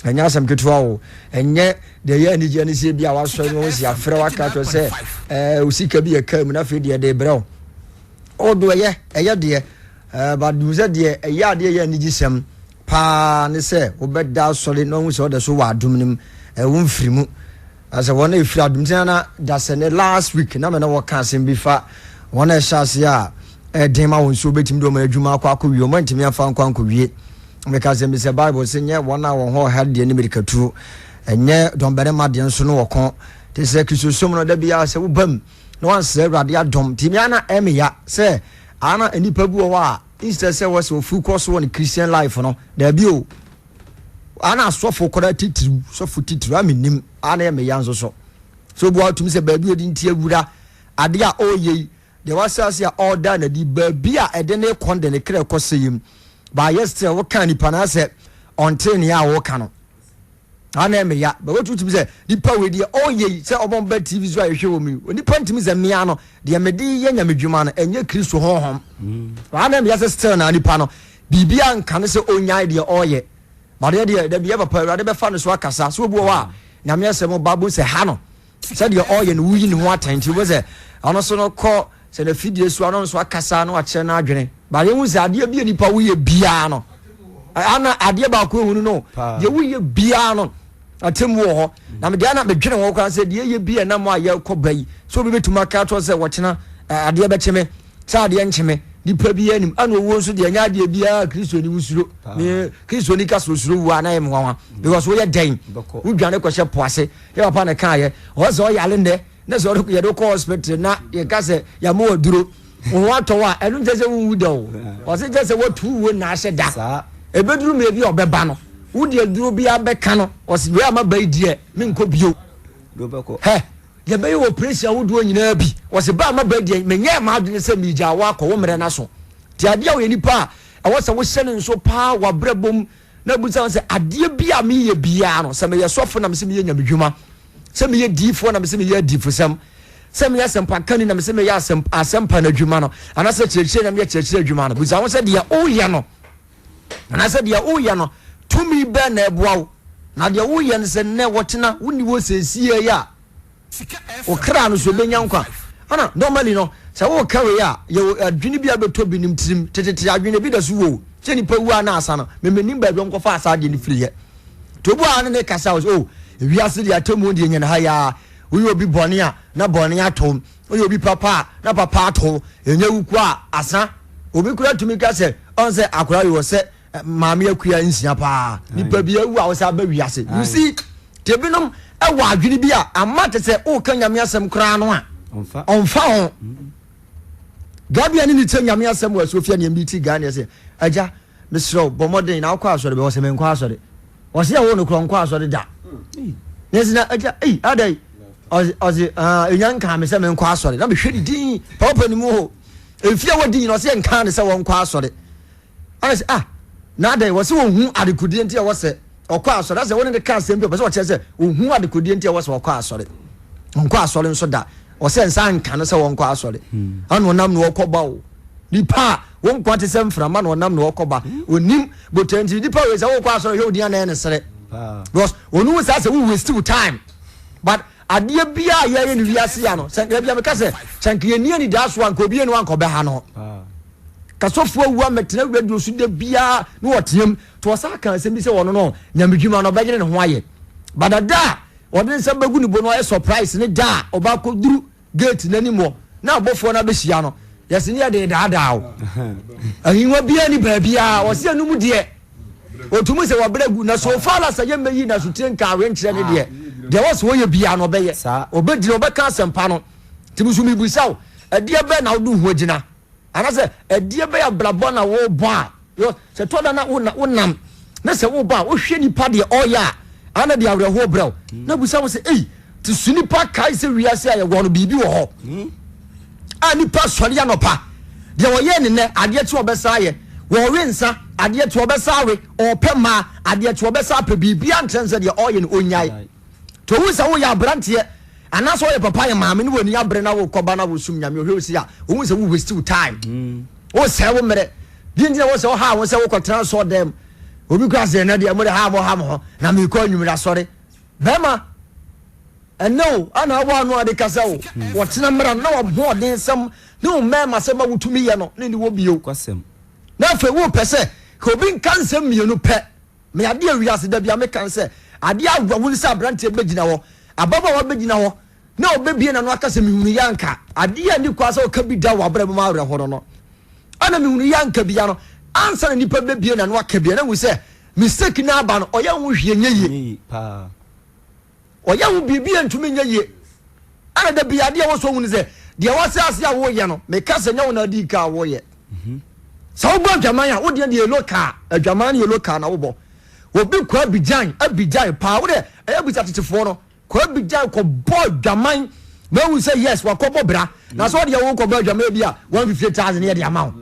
Ɛnyɛ asɛm ketewa o. Ɛnyɛ deɛ ɛyɛ anigyeɛ ne sɛ bi a wasɔre no si afrɛ waka kyerɛ sɛ ɛɛ osika bi yɛ kaa mu na afei deɛ ɛde brɛ wo. Ɔdo ɛyɛ ɛyɛ deɛ ɛɛ but dum sɛ deɛ ɛyɛ adeɛ ɛyɛ anigyesɛm paa ne sɛ wobɛda asɔre na wahu sɛ ɔda so wɔ adom no mu ɛwo mfiri mu. Na sɛ wɔn a ɛfiri adom nti na da sɛ ne last week na me ne wɔka asɛm bi fa wɔn a ɛhyɛ aseɛ a ɛden ma wɔn so wɔbɛtumi de wɔn adwuma akɔ akɔwie wɔn antumi amfa nkɔ ankɔwie. Meka asɛm bi sɛ Bible sɛ nyɛ wɔn a wɔn ho ɔha deɛ ne mirikatuo ɛnyɛ dɔmbarima deɛ nso no wɔko te sɛ Kristosom no da biara sɛ wobam na wansrɛ Awurade adom nti me ana ɛmeya sɛ ana nnipa bi wɔ hɔ a instead sɛ wɔ sɛ wɔfuru kɔ so wɔ ne Christian life no daabi o Ana asɔfo koraa titiriw, sɔfo titiriw a mennim, a na ɛyɛ me ya nso so. Sɛ obi atumi sɛ baabi a ɔde nti awura ade a ɔreyɛ yi, deɛ wasa ase a ɔreda n'adi, baabi a ɛde ne kɔn de ne kra kɔ sɛ yim. Baayɛ still woka nipa no asɛ ɔnte nea a wɔka no. Ana ɛyɛ me ya. Bɛ wotumi sɛ nipa wei deɛ ɔreyɛ yi sɛ ɔbɔn bɛ TV so a yɛhwɛ wɔ mu yi. Nipa ntumi sɛ mmea no deɛ mede yɛ nyamedwuma no ɛnyɛ Kristo honhom. Ana ɛyɛ me ya sɛ still na nipa no Biribiara nka no sɛ ɔnnyae deɛ ɔreyɛ. But yɛ deɛ, dabi yɛ papa, Awurade bɛfa no so akasa. So obi wɔ hɔ a, Nyame asɛm ba bo sɛ ha no, sɛdeɛ ɔreyɛ no, woyi ne ho atɛn. Nti wobɛ sɛ, ɔno so no kɔ sɛ n'afidie so, ɔno nso akasa na wakyerɛ n'adwene. But yɛhu sɛ adeɛ bi a nipa woyɛ biara no, ana adeɛ baako ehunu no, deɛ woyɛ biara no, atemmu wɔ hɔ. Na medeɛ ana medwene ho koraa sɛ deɛ ɛyɛ bi a ɛnam a yɛkɔ ba yi, sɛ obi bɛtumi aka akyerɛ sɛ wɔkyena adeɛ bɛkye me. Sɛ adeɛ nkye me, nipa biara nim. Ɛna owuo nso deɛ ɛnyɛ adeɛ biara Kristoni wosuro. Me Kristoni ka sɛ osuro wuo a na ɛyɛ me nwanwa. Because woyɛ dɛn? Wodwane kɔhyɛ po ase. Yɛ papa na ɛkaeɛ. Ɔwɔ sɛ ɔyare nnɛ na sɛ ɔde yɛde kɔ hospital na yɛka sɛ yɛama waduro. Wo ho atɔ wo a ɛno nkyɛ sɛ wonwu da o. Ɔse kyɛ sɛ watu wuo na ahyɛ da. Ɛbɛduru mmerɛ bi a ɔbɛba no, wode aduro biara bɛka no. Ɔse wei a maba yi deɛ menkɔ bio. Hɛ! Yɛbɛyɛ oprehyɛn ahodoɔ nyinaa bi. Wɔse ba a maba deɛ menyɛɛ m'adwene sɛ meregyaa wo akɔ, wo mmerɛ no aso. Nti adeɛ a woyɛ nipa a ɛwɔ sɛ wohyɛ no nso paa w'abrabɔ mu na bisa wo sɛ adeɛ bi a meyɛ biara no, sɛ meyɛ sɔfo na mese meyɛ nyamedwuma, sɛ meyɛ diifoɔ na mese meyɛ adiifosɛm, sɛ meyɛ asɛmpakani na mese meyɛ asɛm, asɛmpa no adwuma no, anaasɛ kyerɛkyerɛ na meyɛ kyerɛkyerɛ adwuma no, bisa wo sɛ deɛ woyɛ no anaasɛ deɛ woyɛ no tumi bɛn na ɛboa wo na deɛ woyɛ no sɛ nnɛ wɔtena wonni hɔ sɛsie yi a wo kra no so ɛbɛnya nkwa ana normally no sɛ woka wei a yɛwɔ adwene bi a bɛtɔ binom tirim tetete adwene bi da so wɔ sɛ nipa wu a na asa no memenim baabi ɔnkɔfa asa adeɛ no firiiɛ nti obi a ne ne kasa wɔ sɛ o oh, ewiase deɛ atemmuo deɛ nyɛ ha yaa woyɛ obi bɔne a na bɔne ato woyɛ obi papa a na papa ato ɛnyɛ wuku a asa Obi koraa tumi ka sɛ ɔn sɛ akwadaa yi wɔ sɛ maame akua nsia paa nipa bi awu a wɔsɛ aba wiase. You see, te binom ɛwɔ adwene bi a ama te sɛ ɔka nyame asɛm koraa no a ɔnfa ho. Gabia ne ne tie nyame asɛm wɔ asuofia ne ɛmi ti Ghana sɛ agya mesrɛ wo bɔ mmɔden na wokɔ asɔre bɛ wɔsɛ menkɔ asɔre. Ɔse ɛwɔ no korɔ nkɔ asɔre da. Na ɛsi na agya ei adɛn ɔse ɔse ɛnya nkaa me sɛ menkɔ asɔre na mehwɛ ne din papa ne mu hɔ. Mfe a wadi nyina ɔsɛ yɛnkaa no sɛ wɔnkɔ asɔre. Ana sɛ ah na adɛn wɔsɛ wɔhu adekodeɛ nti a ɛwɔ sɛ ɔkɔ asɔre. Asɛ wɔne ne ka asɛm bi ɔpɛ sɛ ɔkyerɛ sɛ ɔhu adekodeɛ nti a ɛwɔ sɛ ɔkɔ asɔre. Ɔnkɔ asɔre nso da. Ɔsɛ nsa nka no sɛ wɔnkɔ asɔre. Ana ɔnam na ɔkɔ ba o. Nipa a wɔn nkwa te sɛ mframa na ɔnam na ɔkɔ ba. Onim botae nti nipa wei sɛ wokɔ asɔre hwɛ odin anaa ne sere. Because ɔno saa sɛ wo waste wo time. But Adeɛ biara a yɛyɛ no wiase ya no, sɛ nka bia meka sɛ, sɛ nka yɛnni anidasoɔ a, nka obi enu anka ɔbɛha no. Kasɔfoɔ awu amɛtena radio so da biara na ɔteam. To ɔsa ka asɛm bi sɛ ɔno no nyamedwuma no ɔbɛyere ne ho ayɛ. But da a ɔde ne nsa bɛgu ne bo no ɔyɛ surprise ne da a ɔbɛakɔduru gate n'anim hɔ na abɔfoɔ no abɛhyia no, yɛse ne yɛde daadaa o. Ahengua biara ni baabiara, ɔse ɛno mu deɛ ɔtumi sɛ wɔbrɛ gu na so far as yɛ mmɛyi na sotie nka awe nkyerɛ ne deɛ deɛ wɔ sɛ wɔyɛ biara no ɔbɛyɛ ɔbɛgyina ɔbɛka asɛmpa no nti nso mebisa wo ɛdeɛ bɛn na wode ho agyina anaasɛ ɛdeɛ bɛyɛ abrabɔ na wobɔ a sɛ tɔ da na wonam na sɛ wobɔ a wohwɛ nipa deɛ ɔyɛ a ana de awerɛhoɔ brɛ wo na busa wo sɛ ei te so nipa kae sɛ wiase a yɛwɔ no biribi wɔ hɔ a nipa sɔre anɔpa deɛ ɔyɛ ne nɛ adeɛ kye ɔbɛsa ayɛ wɔwe nsa adeɛ kye ɔbɛsa awe ɔpɛ mmaa adeɛ kye ɔbɛsa apɛ biribi ankyerɛ sɛ deɛ ɔyɛ no ɔnyae to wu sɛ woyɛ aberanteɛ anaasɛ ɔyɛ papa yɛ maame ne w'ani abere na wokɔba na wosum nyame ɔhwɛ wo si a wohu sɛ wo waste wo time wosɛe wo mmerɛ deɛ nti na wɔ sɛ ɔha wo sɛ wokɔtena sɔ dɛm. Obi kura sɛ ɛnɛ deɛ mo de ha mo ha mo ho na mekɔ anwummerɛ asɔre. Bɛrima, ɛnɛ o, ana awɔ ano ade kasa o. Wɔtena mmara na wɔahoɔden sɛm ne wo mmarima sɛm a wotumi yɛ no ne ne wɔ bio. Na afei wopɛ sɛ obi nka nsɛm mmienu pɛ. Me adeɛ wiase da bia meka sɛ adeɛ awerɛho ne sɛ aberanteɛ bɛgyina hɔ, ababaawa bɛgyina hɔ na ɔbɛbie n'ano aka sɛ mehunu yɛ anka adeɛ a ni kwa sɛ ɔka bi da wɔ abrabɔ mu awerɛho no no ana mehunu yɛ anka bia no ansa na nipa bɛbie n'ano aka bia na hu sɛ mistake no aba no ɔyɛ ho hwie nyɛ yie, ɔyɛ ho biribi a ntumi nyɛ yie. Ana da bia adeɛ wɔ so hu ne sɛ deɛ wɔsɛ ase a woyɛ no, meka sɛ nyɛ wo na adi ka a woyɛ. Sɛ wobɔ adwaman a, wodeɛ deɛ yellow car, adwaman no yellow car na wobɔ. Obi kɔ Abidjan, Abidjan paa, wode ɛyɛ bisa tetefoɔ no, kɔ Abidjan kɔbɔ adwaman, mahu sɛ yes, wakɔbɔ bra. Na sɛ ɔdeɛ wokɔbɔ adwaman bi a, 150,000 yɛde ama wo.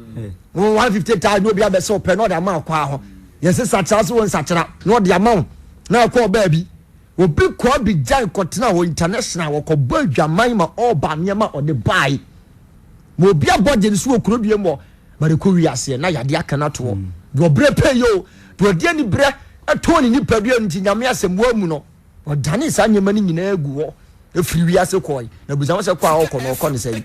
150,000 obi abɛsɛ ɔpɛ na ɔde ama wo kwaa ho. Yɛsɛ sakyera sɛ wɔ nsakyera na ɔde ama wo na akɔ baabi. Obi kɔ Abidjan kɔtena hɔ international, wɔkɔbɔ adwaman ma ɔba nneɛma ɔde bae. Ma obi abɔ gye no so wɔ kuro dua mu hɔ ma de kɔ wiaseɛ na yadeɛ aka no atoɔ. Deɛ ɔbrɛ pɛ yɛ o, deɛ ɔde anibrɛ tɔn ne nipadua no nti Nyame asɛm wɔamu no, ɔdane saa nneɛma no nyinaa gu hɔ ɛfiri wiase kɔe. Na busa ho sɛ kɔ a ɔkɔ no ɔkɔ no sɛn?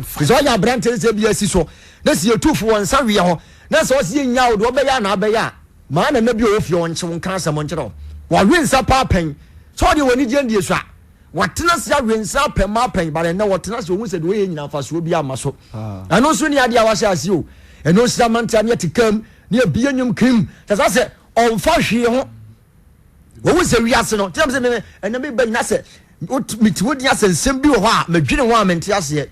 Firi sɛ ɔyɛ aberanteɛ no sɛ bi asi so na sɛ yɛtu fo wɔ nsa weɛ hɔ na sɛ ɔsɛ yɛnya wo deɛ ɔbɛyɛ a na abɛyɛ a maa nana bi a ɔwɔ fie ɔnkye wo nka asɛm nkyerɛ wo. Wawe nsa paa pɛn sɛ ɔdeɛ wɔ anigyeɛ no deɛ sua. Watena ase awe nsa apɛn ma apɛn, but ɛnnɛ wɔtena ase wɔhu sɛ deɛ ɔyɛ nyinaa mfasoɔ biara mma so. Ɛno nso ne adeɛ a wahyɛ aseɛ o. Ɛno nso amantea ne ɛte kam ne ɛbie nnwom kim. Kyɛ sɛ sɛ ɔmfa hwee ho. Wɔhu sɛ wiase no, kyerɛ sɛ me ɛnɛ me ba nyina sɛ mete hɔ din asɛ nsɛm bi wɔ hɔ a medwene ho a mente aseɛ.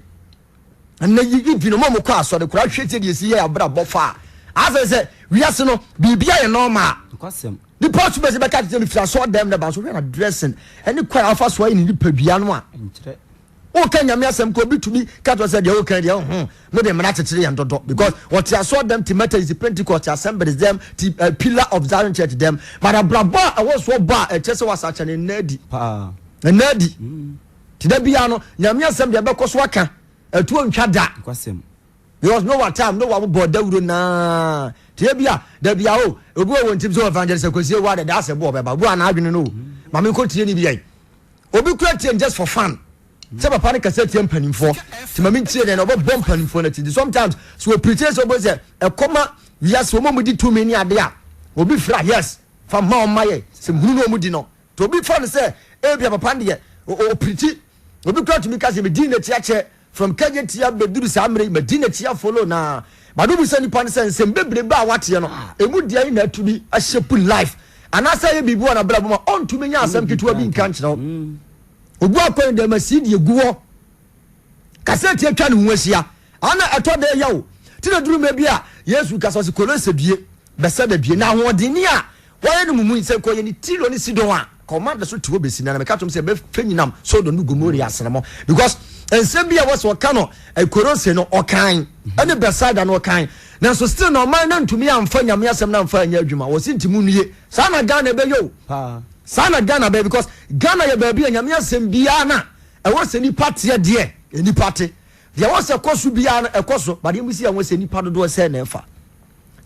Ɛnɛ yi binom a wɔkɔ asɔre koraa hwɛ sɛ deɛ ɛsi yɛ abrabɔ fa a asɛ sɛ wiase no biribi ayɛ normal. Nipa so bɛsɛ bɛka kyerɛ mefiri asɔre dɛm na ba nso hwɛ na dressing ɛne kwan a afa so ayɛ ne nipadua no a woka Nyame asɛm ka obi tumi ka kyerɛ sɛ deɛ woka deɛ ho mo de mmara kyekyere yɛn dodo because wɔte asɔre dɛm te Methodist Pentecost Assemblies dɛm te Pillar of Zion Church dɛm but abrabɔ a ɛwɔ soɔ bɔ a ɛkyerɛ sɛ wasakyɛ no ɛnna adi ɛnna adi te da biara no Nyame asɛm deɛ ɛbɛkɔ so aka ɛtuo ntwa da. Because Noah time Noah mo bɔ dawuro naa te ebi a dabi a o obi wɔ wɔn tirim sɛ evangelist Akwasi ewu adada asɛ bo ɔbɛba obi wɔ anadwene no o maame nko tie ni bi yɛn obi kura tie just for fun sɛ papa no kasa tie mpanimfoɔ te maame ntie deɛ na ɔbɛbɔ mpanimfoɔ no akyi sometimes so opirikyi sɛ ɔbɛ sɛ ɛkɔma wiase wɔn a wɔdi tumi ne ade a obi fira yes fa ma wɔn ma yɛ sɛ hunu na wɔn di no te obi fa no sɛ ebia papa no deɛ opirikyi obi kura tumi kasa mi di n'akyi akyɛ. From Kejetia bɛduru saa mmerɛ yi madi n'akyi afollow no ara but wobisa nipa no sɛ nsɛm bebrebe a wateɛ no ɛmu deɛn na atumi ashape life anaasɛ ayɛ biribi wɔ n'abrabɔ mu a ɔntumi nyɛ asɛm ketewa bi nka nkyerɛ wo. Obu akwan dɛm a CD egu hɔ kasɛt atwa ne ho ahyia ana ɛtɔ da ɛyɛ wo ti na duru mmerɛ bi a Yesu kasa ɔse Kolose due Bɛsɛda due na ahoɔdenni a Wɔayɛ no mumu sɛ nka ɔyɛ ne Tiro ne Sidon a, ka ɔman da so te hɔ besi nnɛ. Na meka kyerɛ mo sɛ ɛbɛfɛ nyinam Sodom ne Gomora asene mo. Because nsɛm bi a ɛwɔ sɛ ɔka no Korose no ɔkan, ɛne Bethsaida no ɔkan. Nanso still na ɔman no antumi amfa Nyame asɛm no amfa anyɛ adwuma. Wɔse nti mo nnue. Saa na Ghana ɛbɛyɛ o. Saa na Ghana bɛyɛ because Ghana yɛ baabi a Nyame asɛm biara na ɛwɔ sɛ nipa teɛ deɛ nipa te. Deɛ ɛwɔ sɛ ɛkɔ so biara no ɛkɔ so. But yɛmmisa yɛn ho sɛ nipa dodoɔ sɛn na ɛfa.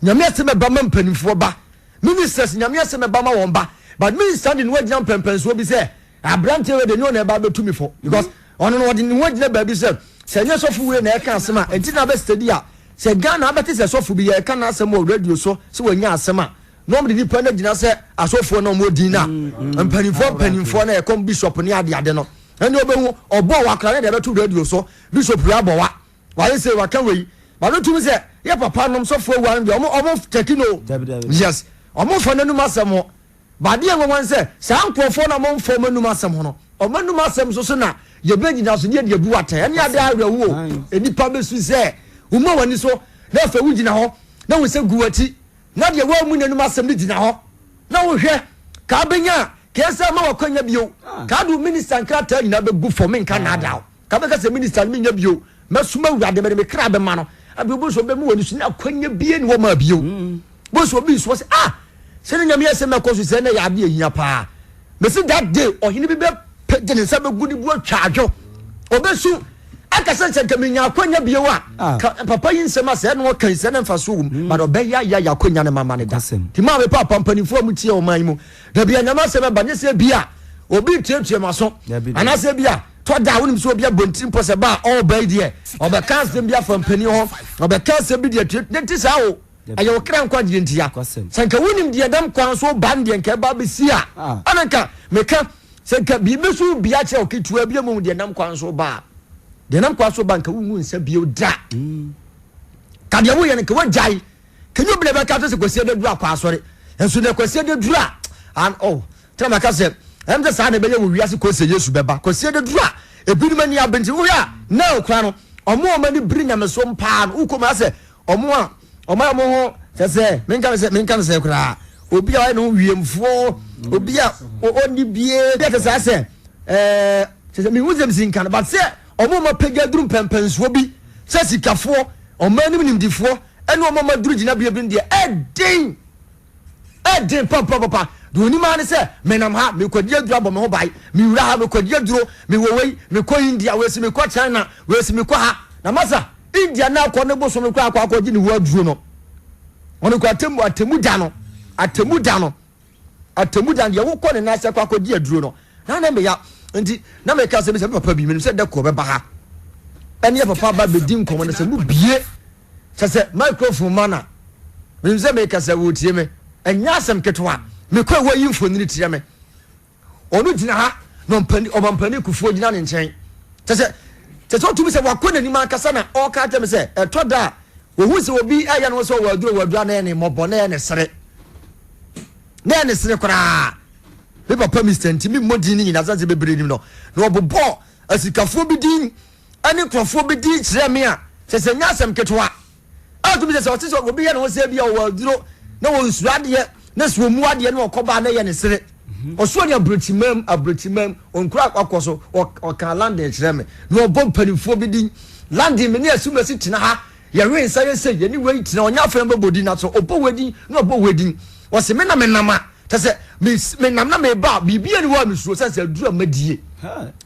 Nyame asɛm ɛba ma mpanimfoɔ ba, ministers Nyame asɛm ɛba ma wɔn ba, but minister de ne ho agyina mpɛmpɛnsoɔ bi sɛ aberanteɛ wei de ne ɔna ɛba abɛtu me fo because ɔno no ɔde ne ho agyina baabi sɛ sɛ ɛnyɛ sɔfo wei na ɛka asɛm a ɛnti na abɛ steady a sɛ Ghana abɛte sɛ sɔfo bi yɛka n'asɛm wɔ radio so sɛ wɔanya asɛm a na wɔn de nipa no agyina sɛ asɔfoɔ na wɔn din na mpanimfoɔ mpanimfoɔ na ɛkɔm bishop ne adeade no ɛne ɔbɛhu ɔbɔ wakora ne deɛ ɛbɛto radio so bishop wei abɔ wa Wayɛ sei, waka wei. But no tumi sɛ yɛ papa nom sɔfo awua no deɛ ɔmo ɔmo kyɛki no. Yes. Ɔmo nfa n'anum asɛm ho. But adeɛ nwanwa ne sɛ saa nkorɔfoɔ no a ɔmo nfa ɔmo anum asɛm ho no, ɔmo anum asɛm nso so na yɛbɛgyina so ne yɛde abu atɛn. Ɛne adeɛ awerɛho o. Nnipa bɛsu sɛ woma w'ani so na afei wogyina hɔ na wo nsa gu w'akyi na deɛ woammu n'anum asɛm no gyina hɔ na wohwɛ ka abɛnya a kɛɛ sɛ ma wakwanya bio. Ka de wo minister nkrataa nyinaa bɛgu fam menka naadaa wo. Ka bɛka sɛ, Minista no, menyɛ bio. Mɛsom Awurade, mede me kra bɛma no. Afei wobɛhu sɛ ɔbɛmu w'ani so ne akwanya bie ne wɔmaa bio. Wobɛhu sɛ obi nso sɛ, ah, sɛ ne Nyame asɛm ɛkɔ so sɛ na yɛ adeɛ hia paa. Mesi that day, ɔhene bi bɛpɛ de ne nsa bɛgu ne bu atwa adwo. Ɔbɛsu. Aka sɛ sɛ nka menya akwanya bio a, Ah. ka papa yi nsɛm a sɛɛ na ɔka yi sɛɛ na mfasoɔ wɔ mu, but ɔbɛyɛ ayɛ ayɛ akwanya no mama no da. Nokwasɛm. Nti maame paapa mpanimfoɔ a motie ɔman yi mu, dabi a Nyame asɛm ɛba nyɛ sɛ bi a obi retuatua m'aso, Dabi, dabi. anaasɛ bi a tɔ da a wonim sɛ obi abɔ ne tiri mpɔ sɛ ba a ɔreba yi deɛ ɔbɛka asɛm bi afa mpanin hɔ, ɔbɛka asɛm bi deɛ atua, ne nte saa o. Dabi. Ɛyɛ wo kra nkwagyeɛ ntia. Nokwasɛm. Sɛ nka wonim deɛ ɛnam kwan so ba no deɛ nka ɛba abɛsi a, Ah. ɛna nka meka Sɛ nka biribi so bia kyerɛ wo ketewa bi mmom deɛ nam kwan so ba a, deɛ nam kwan so ba nka wongu nsa bio da. Ka deɛ woyɛ no nka wagyae. Kenya obi na ɛbɛka sɛ Kwasi Adaduru akɔ asɔre. Nso na Kwasi Adaduru a, an oh, tena maka sɛ ɛm sɛ saa na ɛbɛyɛ wɔ wiase kɔ sɛ Yesu bɛba. Kwasi Adaduru a ebinom ani abere nti wohwɛ a na okura no ɔmo a ɔmo ani bere nyamesom paa no wokɔ mu asɛ ɔmo a ɔmo a ɔmo ho kyɛ sɛ menka no sɛ menka no sɛ koraa obi a ɔyɛ ne ho wiemfoɔ obi a ɔnni bie bi a kyɛ sɛ asɛ ɛɛ kyɛ sɛ mehu sɛ mesi nka no but sɛ ɔmo ma pagya duru mpɛmpɛnsoɔ bi sɛ sikafoɔ ɔmo anim nimdifoɔ ɛne ɔmo ma duru gyinabea bi no deɛ ɛden ɛden papapapa deɛ onim ara ne sɛ menam ha mekɔdi aduro abɔ me ho ban mewura ha mekɔdi aduro mewɔ wei mekɔ India wei si mekɔ China wei si mekɔ ha na masa India na akɔ ne bosom no koraa akɔ akɔgye ne ho aduro no ɔno kɔ atemu atemu da no atemu da no atemu da no deɛ wokɔ ne nan ase akɔ akɔgye aduro no na na meya nti na meka sɛ mesɛ papa bi menim sɛ dɛ kɔ bɛba ha ɛne yɛ papa ba bɛdi nkɔmmɔ no sɛ mu bie sɛ sɛ microphone ma na menim sɛ meka sɛ wɔtie me ɛnyɛ asɛm ketewa mekɔ ɛwɔ yi mfonini kyerɛ me Ɔno gyina ha na ɔmpani ɔmampanin Kufuor gyina ne nkyɛn. Kyɛ sɛ kyɛ sɛ ɔtumi sɛ wakɔ n'anim ankasa na ɔreka akyerɛ me sɛ ɛtɔ da a wɔhu sɛ obi ɛyɛ ne ho sɛ ɔwɔ aduro wɔ aduro a na ɛyɛ ne mmɔbɔ na ɛyɛ ne sere na ɛyɛ ne sere koraa. Me papa Mr. Nti me mmɔ din ne nyinaa sɛ sɛ bebree nim no na ɔbobɔ asikafoɔ bi din ɛne nkurɔfoɔ bi din kyerɛ me a kyɛ sɛ nyɛ asɛm ketewa. A tumi sɛ sɛ ɔte sɛ obi yɛ ne ho sɛ bi a ɔwɔ aduro na wɔnsuro adeɛ na sɛ ɔmu adeɛ na ɔkɔba a na ɛyɛ ne sere. Ɔsoɔ ne aburokyimam aburokyimam ɔnkura akɔ so ɔka London kyerɛ me na ɔbɔ mpanimfoɔ bi din London me ne asumasi tena ha yɛwe nsa yɛ sɛ yɛne wei tena ɔnyɛ afei bɛbɔ din na so ɔbɔ wei din na ɔbɔ wei din ɔse me na menam a kyɛ sɛ menam na meba a biribi ani hɔ a mesuro sɛ sɛ aduru a madie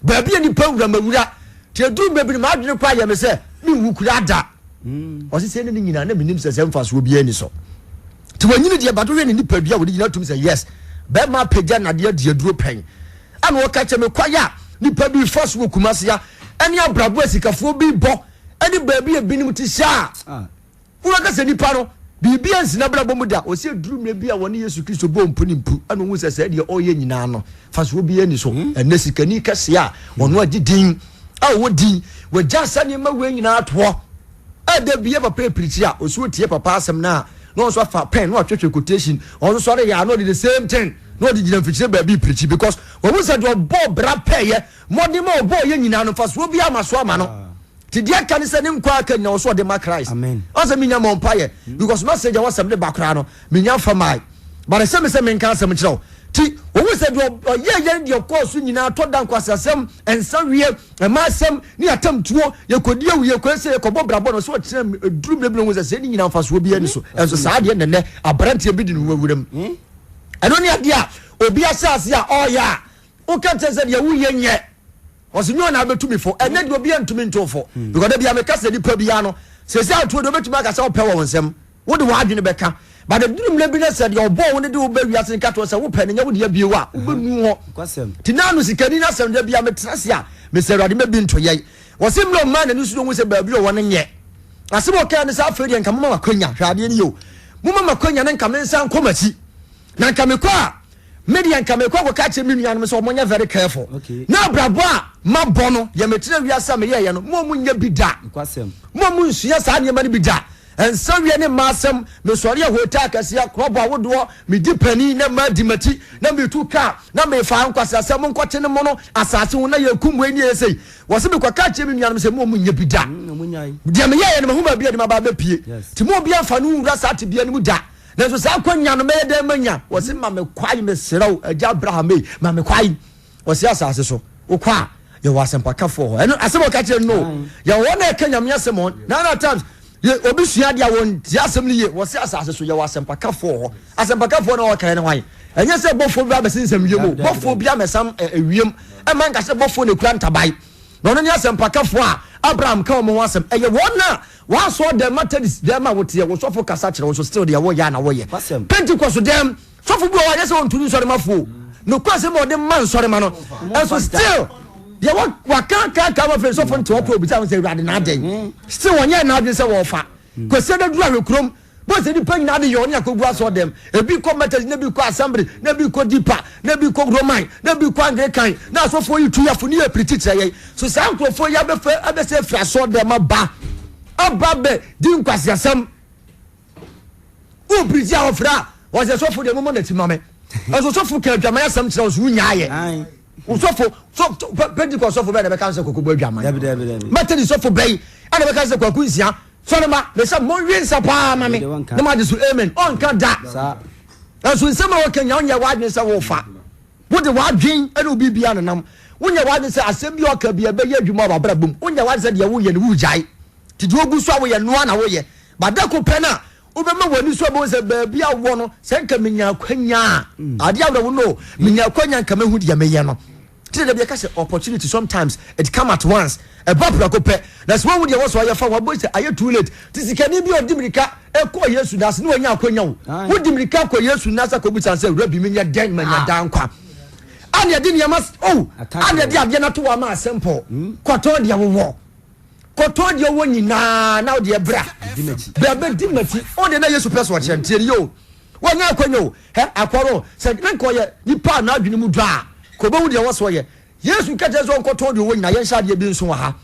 baabi a nipa wura mawura nti aduru baabi no m'adwene kɔ ayɛ me sɛ menwu kura da. Ɔse sɛ ne ne nyinaa na menim sɛ sɛ mfasoɔ biara ni so nti wanyini deɛ bato hwɛ ne nipadua a wɔde gyina tum sɛ yes bɛrima apagya nadeɛ adi aduro pɛn ɛna ɔka kyɛ me kwae a nipa bi fa so wɔ Kumasi a ɛne abrabɔ asikafoɔ bi bɔ ɛne baabi a ebinom te hyɛ a ah. Wobɛka sɛ nipa no biribi ansi n'abrabɔ mu da. Ɔsɛ aduru mmerɛ bi a wɔne Yesu Kristo bɔɔ mpu ne mpu ɛna ɔhu sɛ sɛ deɛ ɔreyɛ nyinaa no fasoɔ biara ni so. Ɛnɛ sikani kɛseɛ a ɔno agye din a ɔwɔ din wagya saa nneɛma wei nyinaa atoɔ a da bi yɛ papa apirikyi a ɔsi ɔtie papa asɛm no a na ɔnso afa pen na watwetwe quotation ɔnso sɔre yɛ a na ɔde the same thing na ɔde gyina mfikyire baabi pirikyi because wɔhu sɛ deɛ ɔbɔɔ bra pɛɛyɛ mmɔden ma ɔbɔɔ yɛ nyinaa no mfasoɔ biara ma so ama no. Ti deɛ ɛka ne sɛ ne nkwa aka nyina ɔsɛ ɔde ma Christ. Ɔsɛ menya mɔ mpaeɛ because message a wɔsɛm de ba koraa no menya mfa mae. But ɛsɛ me sɛ menka asɛm nkyerɛ wo. Ti wɔhu sɛ deɛ ɔyɛ yɛn deɛ ɔkɔɔ so nyinaa tɔ da nkwaseasɛm, nsa wie, ɛma asɛm ne atamtuo, yɛkɔdi awu, yɛkɔ ɛsɛ yɛkɔbɔ brabɔ no ɔsɛ ɔkyerɛ ɛduru mmerɛ bi na ɔhu sɛ sɛ ne nyinaa mfasoɔ biara ni so. Ɛnso saa adeɛ nɛnɛ aberanteɛ bi de ne ho awura mu. Ɛno ne adeɛ a obi ahyɛ ase a ɔreyɛ a woka kyerɛ sɛ deɛ woyɛ nyɛ. Ɔse nyɛ ɔna abɛtu me fo ɛnɛ deɛ obiara ntumi nto fo hmm. Because da bia meka sɛ nipa biara no sɛsɛ atuo deɛ obɛtumi aka sɛ wopɛ wɔ wo nsɛm wode w'adwene bɛka but ɛduru mmerɛ bi no sɛ deɛ ɔbɔɔ wo no de wobɛ wiase no ka toɔ sɛ wopɛ no nyɛ wode abie wo a wobɛnu hɔ nti na ano sikani no asɛm da bia metena se a mesɛ awurade mɛbi nto yɛi wɔse mmerɛ ɔmaa n'ani so no hu sɛ baabi ɔwɔ no nyɛ asɛm ɔkaa ne sɛ afei deɛ nka moma makwanya hwɛ adeɛ no yɛ o moma makwanya no nka mensa nkɔ m'akyi na nka mekɔ a Me deɛ nka mekɔ akɔka akyerɛ me nuanom sɛ wɔnyɛ very careful na abrabɔ a mabɔ no deɛ metena wiase a meyɛɛyɛ no mo ɔmo nyɛ bi da mo ɔmo nsua saa nneɛma no bi da nsa wie ne mmaa asɛm mesɔre yɛ hotel akɛseɛ korɔbɔ ahodoɔ medi panin na mmaa di m'akyi na metu kaa na mefa nkwasi asɛm mo nkɔte ne mo no asase ho na yɛkum wei ne yɛ sei wɔ se mekɔka akyerɛ me nuanom sɛ mo ɔmo nyɛ bi da mm, deɛ meyɛɛyɛ no mahu baabi a de maba abɛpie nti mo obi amfa no nwura saa tebea no mu da. Nanso saa akwanya no mɛyɛ dɛn manya? Wɔse ma me kwae mesrɛ wo agya Abraham ei ma me kwae. Wɔse asase so wokɔ a yɛwɔ asɛmpakafoɔ hɔ. Ɛno asɛm a ɔka kyerɛ no no yɛwɔ hɔ na ɛka nyame asɛm hɔ. Na na times yɛ obi sua adeɛ a wɔntie asɛm no yie. Wɔse asase so yɛwɔ asɛmpakafoɔ hɔ. Asɛmpakafoɔ na wɔka ne hwan? Ɛnyɛ sɛ bɔfoɔ bi abɛsensɛm wiem o. Bɔfoɔ bi amɛsam ewiem. Ɛma nka sɛ bɔfoɔ na ekura ntaban. Na ɔno ne asɛmpakafoɔ a Abraham ka wɔn ho asɛm. Ɛyɛ wɔn a wɔasɔɔ dɛm Methodist dɛm a woteɛ, wo sɔfo kasa kyerɛ wo so still deɛ woyɛ a na woyɛ. Pentecost dɛm, sɔfo bi wɔ hɔ a ɛnyɛ sɛ ɔntu ne nsɔremafoɔ o, nokwasɛm a ɔde ma nsɔrema no, ɛnso still deɛ wɔ waka aka aka ma afei sɔfo nte hɔ koraa obisa ho sɛ Awurade na adɛn? Still wɔnyɛɛ n'adwene sɛ wɔrefa. Kwasiada duru ahwɛkurom, Bohu sɛ nnipa nyinaa de yɔn ne akogu asɔɔdɛm. Ebi kɔ Methodist, na ebi kɔ Assembly, na ebi kɔ Deeper, na ebi kɔ Roman, na ebi kɔ Anglican, na asɔfoɔ yi tu yafo ne yɛ pirikyi kyerɛ yɛn. So saa nkurɔfoɔ yi abɛfɛ abɛsɛ afiri asɔɔdɛm aba aba bɛ di nkwaseasɛm? Wo pirikyi a ɔfrɛ a wɔsɛ sɔfo deɛ mommɔ n'akyi ma me. Ɛso sɔfo ka adwaman asɛm kyerɛ wo so wonyaayɛ. Sɔfo sɔ Pentecost sɔfo bɛn na ɛbɛka sɛ kɔkɔbɔ adwaman? Methodist sɔfo bɛn ɛna ɛbɛka sɛ kwaku nsia Sɔre ma me sɛ monwe nsa paa ma me na magye so amen. Ɔnka da. Nanso nsɛm a ɔka nyinaa wonyɛ w'adwene sɛ wofa. Wode w'adwene ne wo biribiara nenam. Wonyɛ w'adwene sɛ asɛm bi a ɔka bi ɛbɛyɛ adwuma wɔ w'abrabɔ mu. Wonyɛ w'adwene sɛ deɛ woyɛ no wogyae. Nti deɛ ogu so a woyɛ no ara na woyɛ. But da ko pɛ no a wobɛma w'ani so abɛhu sɛ baabi a wowɔ no sɛ nka menya akwanya a adeɛ awerɛwo no menya akwanya nka mɛhu deɛ meyɛ no. Ti na dabi ɛka sɛ opportunity sometimes it come at once ɛba prɛko pɛ na sɛ wahu deɛ ɛwɔ so ayɛ fa ho abɔ sɛ ayɛ too late ti sikani bi a ɔdi mirika ɛkɔ Yesu n'ase ne wanya akwanya o wodi mirika kɔ Yesu n'ase akɔbisa sɛ rabi menyɛ dɛn manya daa nkwa a na ɛde nneɛma o a na ɛde adeɛ no ato hɔ ama simple kɔtɔn deɛ wowɔ kɔtɔn deɛ wowɔ nyinaa na wodeɛ bra bra bɛdi m'akyi o deɛ na Yesu pɛ so ɔkyerɛ ntie ne yɛ o Wanya akwanya o, hɛ, akoa no, sɛ na nka ɔyɛ nipa a n'adwene mu dɔ a, ka obehu deɛ ɛwɔ sɛ ɔyɛ. Yesu ka kyerɛ sɛ ɔnkɔtɔn deɛ ɔwɔ nyinaa. Yɛnhyɛ adeɛ bi nso wɔ ha.